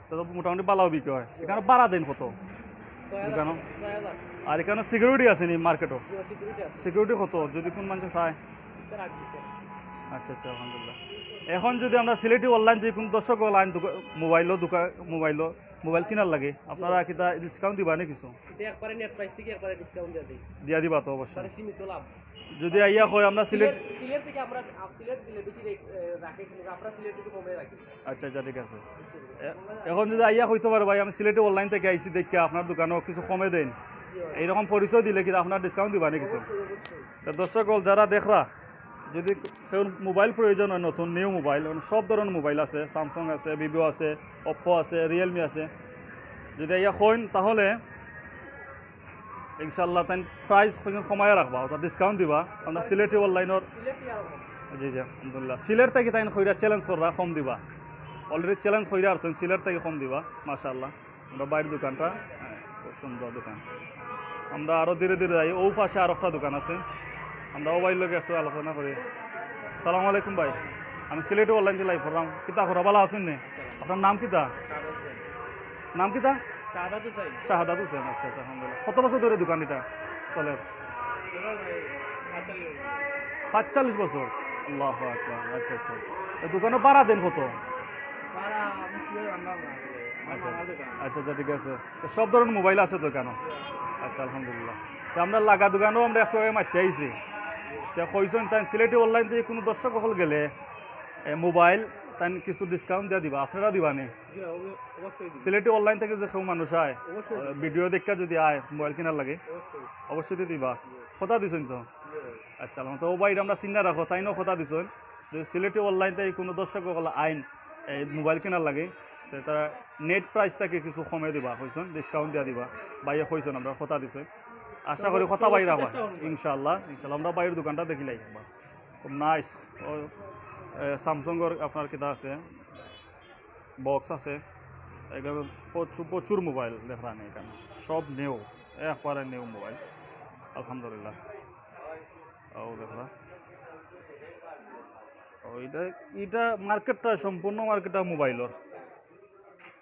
তো মোটামুটি ভালা বিক্রি অয়। ইকানো ভাড়া দেইন কত? ছয় হাজার। ইকানো? ছয় হাজার। আর ইকানো সিকিউরিটি আছে নি মার্কেটো? জি, সিকিউরিটি আছে। সিকিউরিটি কত? যদি কুন মানষে চায়? আচ্ছা, আচ্ছা, আলহামদুলিল্লাহ। অখন যদি আমরা সিলেটি অনলাইন, যদি কুন দর্শক অকল আইন দোকা-, মোবাইলো দোকা-, মোবাইলো, মোবাইল কিনার লাগি, আপনারা কিতা ডিসকাউন্ট দিবা নি কিছু? ইটা একবারে নেট প্রাইস থাকি একবারে ডিসকাউন্ট দিয়া দেই। দিয়া দিবা তো অবশ্যই। মানে সীমিত লাভ। যদি আইয়া কয় আমরা সিলেট সিলেট, সিলেট থাকি আমরা, আ, সিলেট দিলে বেশি রেট, এ, রাখে, কিন্তু আমরা সিলেট একটু কমে রাখি। আচ্ছা, আচ্ছা, ঠিক আছে। এ-, অখন যদি আইয়া কইতো পারে, "ভাই, আমি সিলেটি অনলাইন থাকি আইছি, দেখিয়া আপনার দোকানো কিছু কমে দেইন।" জি, অয়। এইরকম পরিচয় দিলে কি আপনারা ডিসকাউন্ট দিবা নি কিছু? অবশ্যই, অবশ্যই। তো দর্শক অকল যারা দেখরা, যদি কেউর মোবাইল প্রয়োজন অয়, নতুন নিউ মোবাইল, মানে সব ধরনর মোবাইল আছে, Samsung আছে, Vivo আছে, Oppo আছে, Realme আছে, যদি আইয়া কইন, তাহলে ইনশাআল্লাহ তাইন প্রাইস কইন কমাইয়া রাখবা, অর্থাৎ ডিসকাউন্ট দিবা। আমরা সিলেটি অনলাইনর, সিলেটি আর কম। জি, জি, আলহামদুলিল্লাহ। সিলেট থাকি তাইন কইরা চ্যালেঞ্জ কররা, কম দিবা। Already চ্যালেঞ্জ কইরা আরছইন, সিলেট থাকি কম দিবা, মাশাআল্লাহ। আমরা ভাইর দোকানটা, হ্যাঁ, খুব সুন্দর দোকান। আমরা আরো ধীরে ধীরে যাই, অউ পাশে আরোকটা দোকান আছে, আমরা অউ ভাইর লগে একটু আলোচনা করি। সালাম আলাইকুম ভাই, আমি সিলেটি অনলাইন থাকি লাইভ কররাম। কিতা খবর, ভালা আছইন নি? আপনার নাম কিতা? শাহাদ হোসেন। নাম কিতা? শাহাদাত হোসেন। শাহাদাত হোসেন, আচ্ছা, আচ্ছা, আলহামদুলিল্লাহ। কত বছর ধরি দোকান ইটা চলের? এবার ভাই, আটচল্লিশ। পাঁচচল্লিশ বছর? আল্লাহু আকবার, আচ্ছা, আচ্ছা। তো দোকানর ভাড়া দেইন কত? ভাড়া আমি sure জানতাম না আসলে। আমার আচ্ছা। মামার দোকান। আচ্ছা, আচ্ছা, ঠিক আছে। তো সব ধরনর মোবাইল আছে তো ইকানো? আচ্ছা, আলহামদুলিল্লাহ। তো আমরা লাগা দোকানো আমরা একটু আগে মাততে আইছি। তো কইছইন তাইন সিলেটি অনলাইন থাকি কুনু দর্শক অকল গেলে, এ, মোবাইল তাইন কিছু ডিসকাউন্ট দিয়া দিবা, আপনারা দিবা নি? জি, অব-, অবশ্যই দিবা। সিলেটি অনলাইন থাকি যে কেউ মানুষ আয়, অবশ্যই দিবা। ভিডিও দেখিয়া যদি আয় মোবাইল কিনার লাগি, অবশ্যই। অবশ্যই তো দিবা। জি। কথা দিছইন তো? জি। আচ্ছা, আলহামদুলিল্লাহ। তো অউ ভাইরে আমরা চিন্না রাখো, তাইনও কথা দিছইন। যদি সিলেটি অনলাইন থাকি কুনু দর্শক অকল আইন এই মোবাইল কিনার লাগি, তে তারা নেট প্রাইস থাকি কিছু কমে দিবা, কইছইন, ডিসকাউন্ট দিয়া দিবা, ভাইয়ে কইছইন, আমরা কথা দিছইন। আশা করি কথা ভাই রাখবা। চেষ্টা করবো। ইনশাআল্লাহ, ইনশাআল্লাহ। আমরা ভাইর দোকানটা দেখিলাই একবার। খুব নাইস। ও, এ, Samsung-র আপনার কিতা আছে, বক্স আছে, এখানে প্রচুর, প্রচুর মোবাইল দেখরা নি ইকানো, সব নিউ, একবারে নিউ মোবাইল, আলহামদুলিল্লাহ। ও দেখরা, ও, ইটা, ইটা মার্কেটটা, সম্পূর্ণ মার্কেটটা মোবাইলর।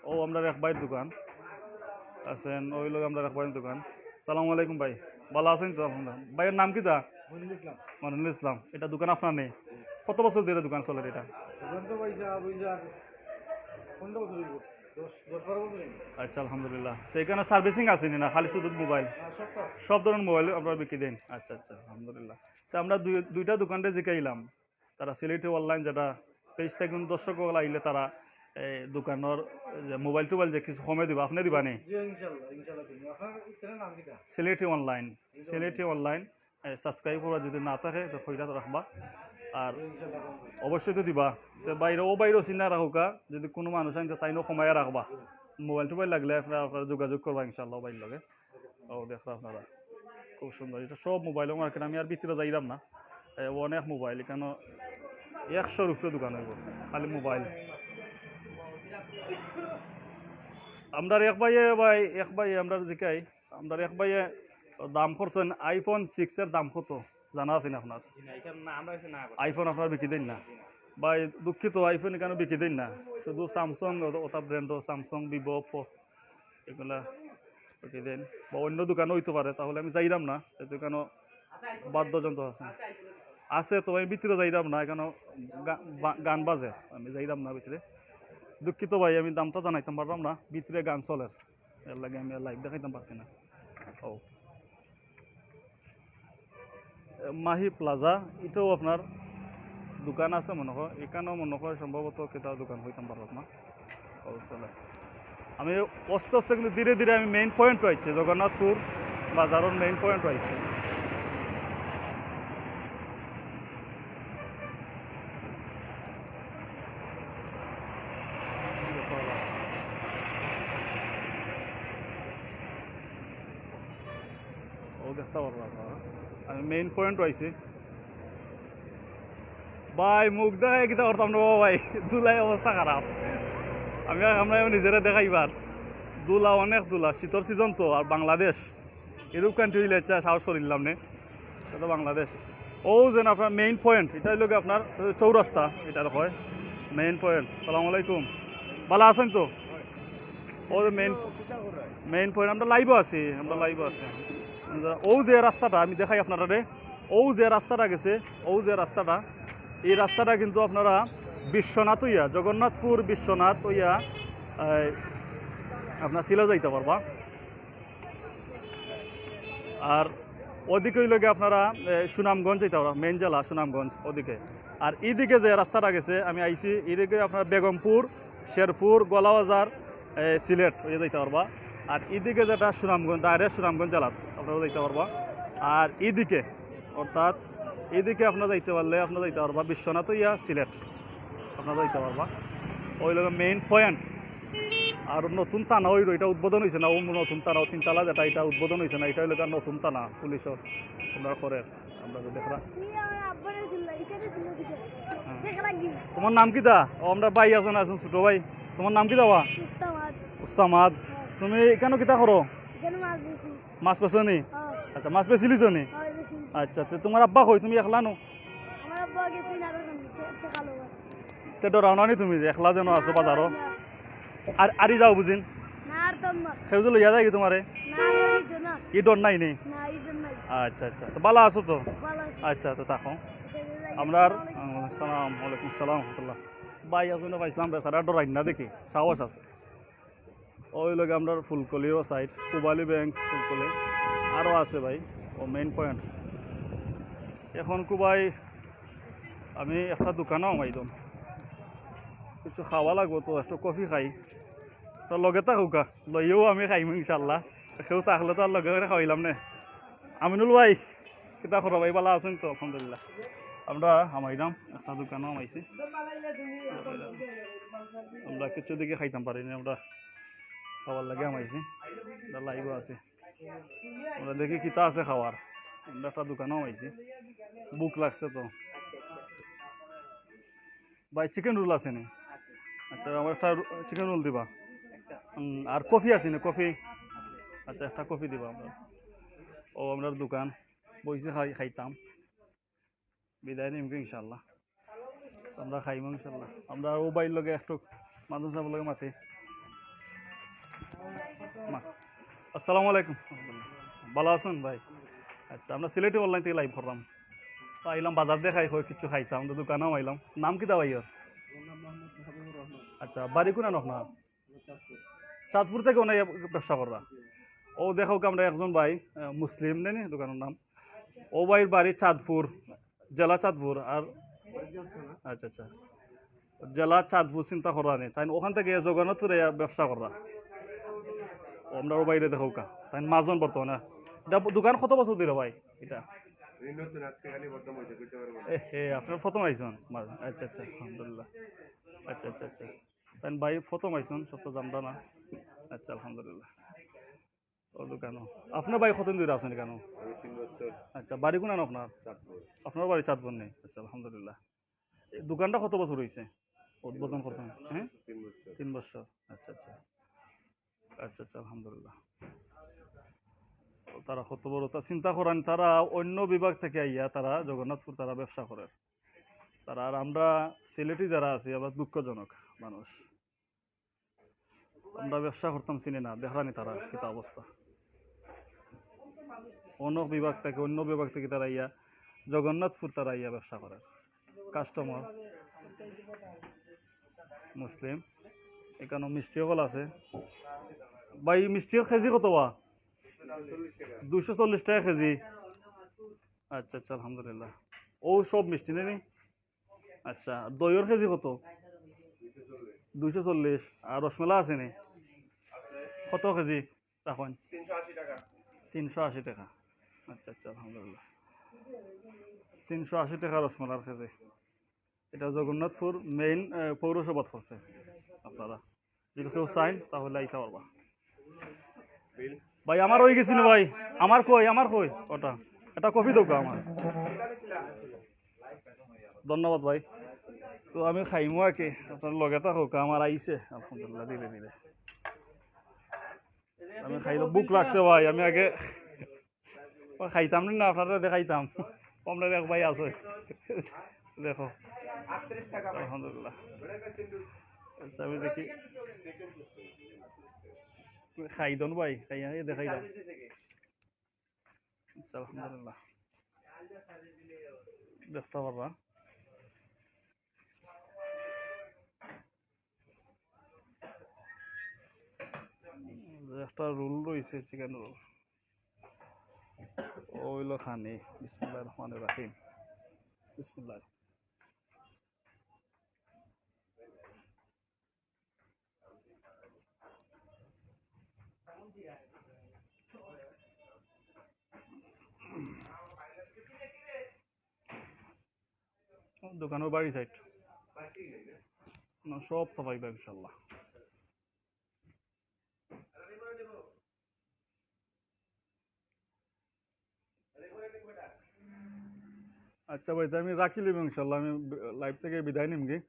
ও, আমরার এক ভাইর দোকান আছইন, অউ অইলো আমরার এক ভাইর দোকান। সালামু আলাইকুম ভাই, ভালা আছইন তো? আলহামদুলিল্লাহ। ভাইর নাম কিতা? মনিরুল ইসলাম। মনিরুল ইসলাম। ইটা দোকান আপনার নি? কত বছর ধরি দোকান চলের ইটা? দোকান তো ভাই সাহেব, ওই যে আর পনেরো বছর অইবো। দশ, দশ বারো বছর অইবো। আচ্ছা, আলহামদুলিল্লাহ। তো ইকানো সার্ভিসিং আছে নি না, খালি শুধু মোবাইল? হ্যাঁ, সবটা। সব ধরনর মোবাইল আপনারা বিক্রি দেইন? আচ্ছা, আচ্ছা, আলহামদুলিল্লাহ। তো আমরা দুই, দুইটা দোকানরে জিকাইলাম, তারা সিলেটি অনলাইন যেটা পেজ থাকি কুনু দর্শক অকল আইলে তারা এই দোকানর যে মোবাইল টোবাইল যে কিছু কমে দিবা, আপনে দিবা নি? জি, ইনশাআল্লাহ, ইনশাআল্লাহ দিমু। আপনার চ্যানেল নাম কিতা? সিলেটি অনলাইন। সিলেটি অনলাইন। সিলেটি অনলাইন, এ, সাবস্ক্রাইব করা যদি না থাকে তো কইরা রাখবা। আর অবশ্যই তো দিবা। তো বাইরে, ও বাইরেও চিনা রাখুকা, যদি কুনু মানুষ আইন তো তাইনও কমাইয়া রাখবা। মোবাইল টোবাইল লাগলে আপনারা, আপনারা যোগাযোগ করবা ইনশাআল্লাহ বাইর লগে। ও দেখরা আপনারা, খুব সুন্দর। ইটা সব মোবাইলর মার্কেট, আমি আর ভিতরে যাইরাম না। এ, অনেক মোবাইল, ইখানো একশোর উপরে দোকান অইবো, খালি মোবাইল। আমরার এক ভাইয়ে, ভাই, এক ভাইয়ে আমরার জিকাই, আমরার এক ভাইয়ে দাম করছইন, iPhone six এর দাম কত জানা আছে নি আপনার? জি না, এটা না, আমরা হচ্ছে না করে। iPhone আপনারা বিকি দেইন না? জি না। ভাই, দুঃখিত, iPhone ইখানো বিকি দেইন না, শুধু Samsung, অত, অতা brand, Samsung, Vivo, Oppo, ইগুলা বিকি দেইন, বা অইন্য দোকানও অইতো পারে, তাহলে আমি যাইরাম না, যেহেতু ইখানো বাদ্যযন্ত্র আছে। আছে তো, আমি ভিতরে যাইরাম না, ইখানো গা-, বা-, গান বাজে, আমি যাইরাম না ভিতরে। দুঃখিত ভাই, আমি দামটা জানাইতাম পাররাম না, ভিতরে গান চলের, এর লাগি আমি আর live দেখাইতাম পারছি না। ও, মাহি প্লাজা, ইটাও আপনার দোকান আছে মনে হয়, ইখানো মনে হয় সম্ভবত কিতা দোকান অইতাম পাররাম না। ও, চলে। আমি আস্তে আস্তে কিন্তু ধীরে ধীরে আমি main point অইছি, জগন্নাথপুর বাজারর main point অইছি। ও দেখতা পাররা আপনারা। আমি main point অইছি। ভাই, মুখ দেখাই কিতা করতাম না বাবা ভাই, ধুলায় অবস্থা খারাপ। আমি আর আমরা নিজেরে দেখাইবার। ধুলা, অনেক ধুলা, শীতর season তো, আর বাংলাদেশ। ইউরোপ country অইলে ইচ্ছা সাহস করিলাম নে। ইটা তো বাংলাদেশ। ও যেন আপনার main point, ইটা অইলো গি আপনার চৌরাস্তা, ইটারে কয় main point। সালাম আলাইকুম, ভালা আছইন তো? ও যে main, main point, আমরা live-ও আছি, আমরা live-ও আছি। ও যে রাস্তাটা আমি দেখাই আপনারারে, ও যে রাস্তাটা গেছে, ও যে রাস্তাটা, এই রাস্তাটা কিন্তু আপনারা বিশ্বনাথ অইয়া, জগন্নাথপুর বিশ্বনাথ অইয়া, এই, আপনারা সিলেট যাইতা পারবা। আর ওদিকে অইলো গি আপনারা, এ, সুনামগঞ্জ যাইতা পারবা, main জেলা সুনামগঞ্জ ওদিকে। আর ইদিকে যে রাস্তাটা গেছে, আমি আইছি, ইদিকে আপনারা বেগমপুর, শেরপুর, গোয়ালাবাজার, এ, সিলেট অইয়া যাইতা পারবা। আর ইদিকে যেটা সুনামগঞ্জ, direct সুনামগঞ্জ জেলাত আপনারা যাইতা পারবা। আর ইদিকে, অর্থাৎ ইদিকে আপনারা যাইতা পারলে আপনারা যাইতা পারবা বিশ্বনাথ অইয়া সিলেট, আপনারা যাইতা পারবা। অইলো গি main point। আর নতুন থানা অইলো, ইটা উদ্বোধন অইছে না, ও নতুন থানা, ও তিনতলা যেটা, ইটা উদ্বোধন অইছে না, ইটা অইলো গি নতুন থানা পুলিশর, আপনারা করের, আমরা তো দেখরা। তুই আমার আব্বারে দিল, এখানে দিল দিকে। হ্যাঁ। দেখা লাগি। তোমার নাম কিতা? ও, আমরার ভাই আছইন, আছইন ছোট ভাই। তোমার নাম কিতা বা? উসামাদ। উসামাদ। হ্যাঁ। তুমি ইখানো কিতা করো? ইখানো মাছ বেচি। মাছ বেচো নি? হ্যাঁ। আচ্ছা, মাছ বেচিলিছো নি? হ্যাঁ, বেচিলিছি। আচ্ছা, তে তোমার আব্বা কই? তুমি একলা নু? আমার আব্বা গেছে না, আর ওখানে, সে, সে কালো ভাই। তে ডরাও না নি তুমি যে একলা যেন আছো বাজারো? না। আর, আরি যাও বুঝিন? না, আর তো না। কেউ যে লইয়া যায়গি তোমারে? না, আর ওই তো না। ই ডর নাই নি? না, ই ডর নাই। আচ্ছা, আচ্ছা। তো ভালা আছো তো? ভালা আছি। আচ্ছা, তো থাকো। আচ্ছা, আচ্ছা, আমরা আর, আসসালামু আলাইকুম। আসসালাম, ওয়ালাইকুম আসসালাম, রহমতুল্লাহ। ভাই আছইন না, পাইছলাম, বেচারা ডরাইন না দেখি, সাহস আছে। অউ অইলো গি আমরার ফুলকলির side, পূবালী ব্যাংক ফুলকলি। আরো আছে ভাই, ও main point। এখন কুবাই আমি একটা দোকানো হামাইলাম, কিছু খাওয়া লাগবো তো, একটু কফি খাই। তো লগে থাকউক্কা, লইয়াউ আমি খাইমু ইনশাআল্লাহ। কেউ থাকলে তো আর লগে করি খাওয়াইলাম না। আমিনুল ভাই, কিতা খবর ভাই? ভালা আছইন তো? আলহামদুলিল্লাহ। আমরা হামাইলাম, একটা দোকানো হামাইছি। আমরা কিছু দেখি খাইতাম পারি না, আমরা খাওয়ার লাগি হামাইছি। আমরা live-ও আছি, আমরা দেখি কিতা আছে খাওয়ার। আমরা একটা দোকানো হামাইছি, ভুক লাগছে তো। ভাই, chicken roll আছে নি? আচ্ছা, আমার একটা রো-, chicken roll দিবা। হুম, আর কফি আছে নি? কফি? আচ্ছা, একটা কফি দিবা আমরা। ও, আমরার দোকান, বইছি খাই, খাইতাম। বিদায় নিমু ইনশাআল্লাহ। আমরা খাইমু ইনশাআল্লাহ। আমরা অউ ভাইর লগে একটু মাদন সাবর লগে মাতি। মা-, আসসালামু আলাইকুম। ভালা আছইন ভাই? আচ্ছা, আমরা সিলেটি online থাকি live কররাম। তো আইলাম বাজার দেখাই, কই কিছু খাইতাম, তো দোকানো আইলাম। নাম কিতা ভাইর? আমার নাম মোহাম্মদ হাবিবুর রহমান। আচ্ছা, বাড়ি কুনান আপনার? চাঁদপুর। চাঁদপুর থাকি অনে ব্যবসা কররা? জি। অউ দেখউক্কা, আমরা একজন ভাই, আহ, মুসলিম নি, নি দোকানর নাম? অউ ভাইর বাড়ি চাঁদপুর, জেলা চাঁদপুর। আর ফরিদগঞ্জ থানা। আচ্ছা, আচ্ছা। জেলা চাঁদপুর চিন্তা কররা নি, তাইন অখান থাকি জগন্নাথপুরে ব্যবসা কররা। অউ আমরার অউ ভাইরে দেখউক্কা, তাইন মাজন বর্তমানে। ইটা দোকান কত বছর ধরি ভাই ইটা? আমি নতুন, আজকে খালি প্রথম হয়েছে, বুঝতে পারবো না। এ, এ, আপনারা প্রথম আইছেন? মা-, আচ্ছা, আচ্ছা, আলহামদুলিল্লাহ। আচ্ছা, আচ্ছা, আচ্ছা। তাই ভাই প্রথম আইছেন, সব তো জানরা না। আচ্ছা, আলহামদুলিল্লাহ। ও দোকানো। আপনার ভাই কতদিন ধরে আছেন কেন? আমি তিন বছর। আচ্ছা, বাড়ি কোন আপনার? চাঁদপুর। আপনার বাড়ি চাঁদপুর নেই? আচ্ছা, আলহামদুলিল্লাহ। এই দোকানটা কত বছর হইছে উদ্বোধন করছেন? হ্যাঁ? তিন বছর। তিন বছর। আচ্ছা, আচ্ছা। আচ্ছা, আচ্ছা, আলহামদুলিল্লাহ। তারা কত বড়, তা চিন্তা করেন, তারা অন্য বিভাগ থেকে আইয়া তারা জগন্নাথপুর তারা ব্যবসা করে। তারা আর আমরা সিলেটি যারা আছি, আমরা দুঃখজনক মানুষ। আমরা ব্যবসা করতাম চিনি না, দেখরানি তারা কিতা অবস্থা। অন্য বিভাগ থেকে, অন্য বিভাগ থেকে তারা আইয়া, জগন্নাথপুর তারা আইয়া ব্যবসা করে। কাস্টমার মুসলিম, এখানে মিষ্টি হকল আছে। ভাই, মিষ্টি কেজি কত বা? দুইশো চল্লিশ টাকা কেজি। আচ্ছা, আচ্ছা, আলহামদুলিল্লাহ। ও সব মিষ্টি নেই নি? আচ্ছা, দইয়ের কেজি কত? দুইশো চল্লিশ। আর রসমেলা আছে নি? কত কেজি রাখেন? তিনশো আশি টাকা। আচ্ছা, আচ্ছা, আলহামদুলিল্লাহ। তিনশো আশি টাকা রসমেলার কেজি। এটা জগন্নাথপুর মেইন, আহ, পৌরসভাত পড়ছে। আপনারা যদি কেউ চাইন, তাহলে আইতা পারবা। ভাই, আমার হয়ে গেছি না ভাই? আমার কই, আমার কই? ওটা, এটা কফি দৌকা আমার। ধন্যবাদ ভাই। তো আমি খাইমু আর কি, আপনার লগে থাকুক, আমার আইছে, আলহামদুলিল্লাহ, ধীরে ধীরে। আমি খাইলে ভুক লাগছে ভাই, আমি আগে ও খাইতাম না, আপনারা দেখাইতাম। আপনার এক ভাই আছে, দেখো। আলহামদুলিল্লাহ। আচ্ছা, আমি দেখি। খাই দন ভাই, খাই আমি দেখাই দাম। আচ্ছা, আলহামদুলিল্লাহ। দেখতে পারবা। একটা রোল রইছে, চিকেন রোল। ও হইলো খানি। বিসমিল্লাহির রহমানির রহিম। বিসমিল্লাহ। দোকানর বাড়ি সাইড। না, সব তো পাইবা ইনশাল্লাহ। আচ্ছা ভাই, তে আমি রাখিলিমু ইনশাল্লাহ, আমি লাইভ থেকে বিদায় নিমগি।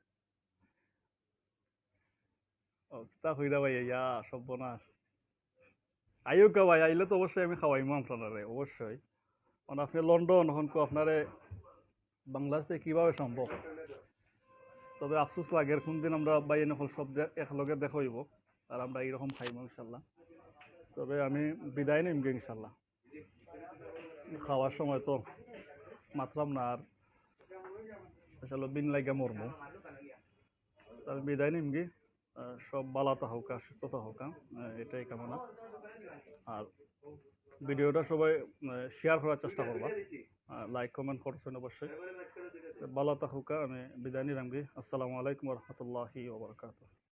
ও, কিতা কইরা ভাই, ইয়া, সর্বনাশ। আইউক্কা ভাই, আইলে তো অবশ্যই আমি খাওয়াইমু আপনারারে, অবশ্যই। কারণ আপনি লন্ডন, অখন কো আপনারে বাংলাদেশ থেকে কিভাবে সম্ভব? তবে আফসোস লাগের, কোনদিন আমরা ভাইয়াইন অকল সব দে-, একলগে দেখা অইবো, আর আমরা এইরকম খাইমু ইনশাল্লাহ। তবে আমি বিদায় নিমগি ইনশাল্লাহ। খাওয়ার সময় তো মাতরাম না আর, আসলে বিন লাগিয়া মরমু। তো আমি বিদায় নিমগি। আহ, সব ভালা থাকউক্কা, সুস্থ থাকউক্কা, আহ, এটাই কামনা। আর ভিডিওটা সবাই, আহ, শেয়ার করার চেষ্টা করবা, আহ, লাইক কমেন্ট করছেন অবশ্যই। তো ভালা থাকউক্কা, আমি বিদায় নিলামগি। আসসালামু আলাইকুম ওয়া রাহমাতুল্লাহি ওয়া বারাকাতুহু।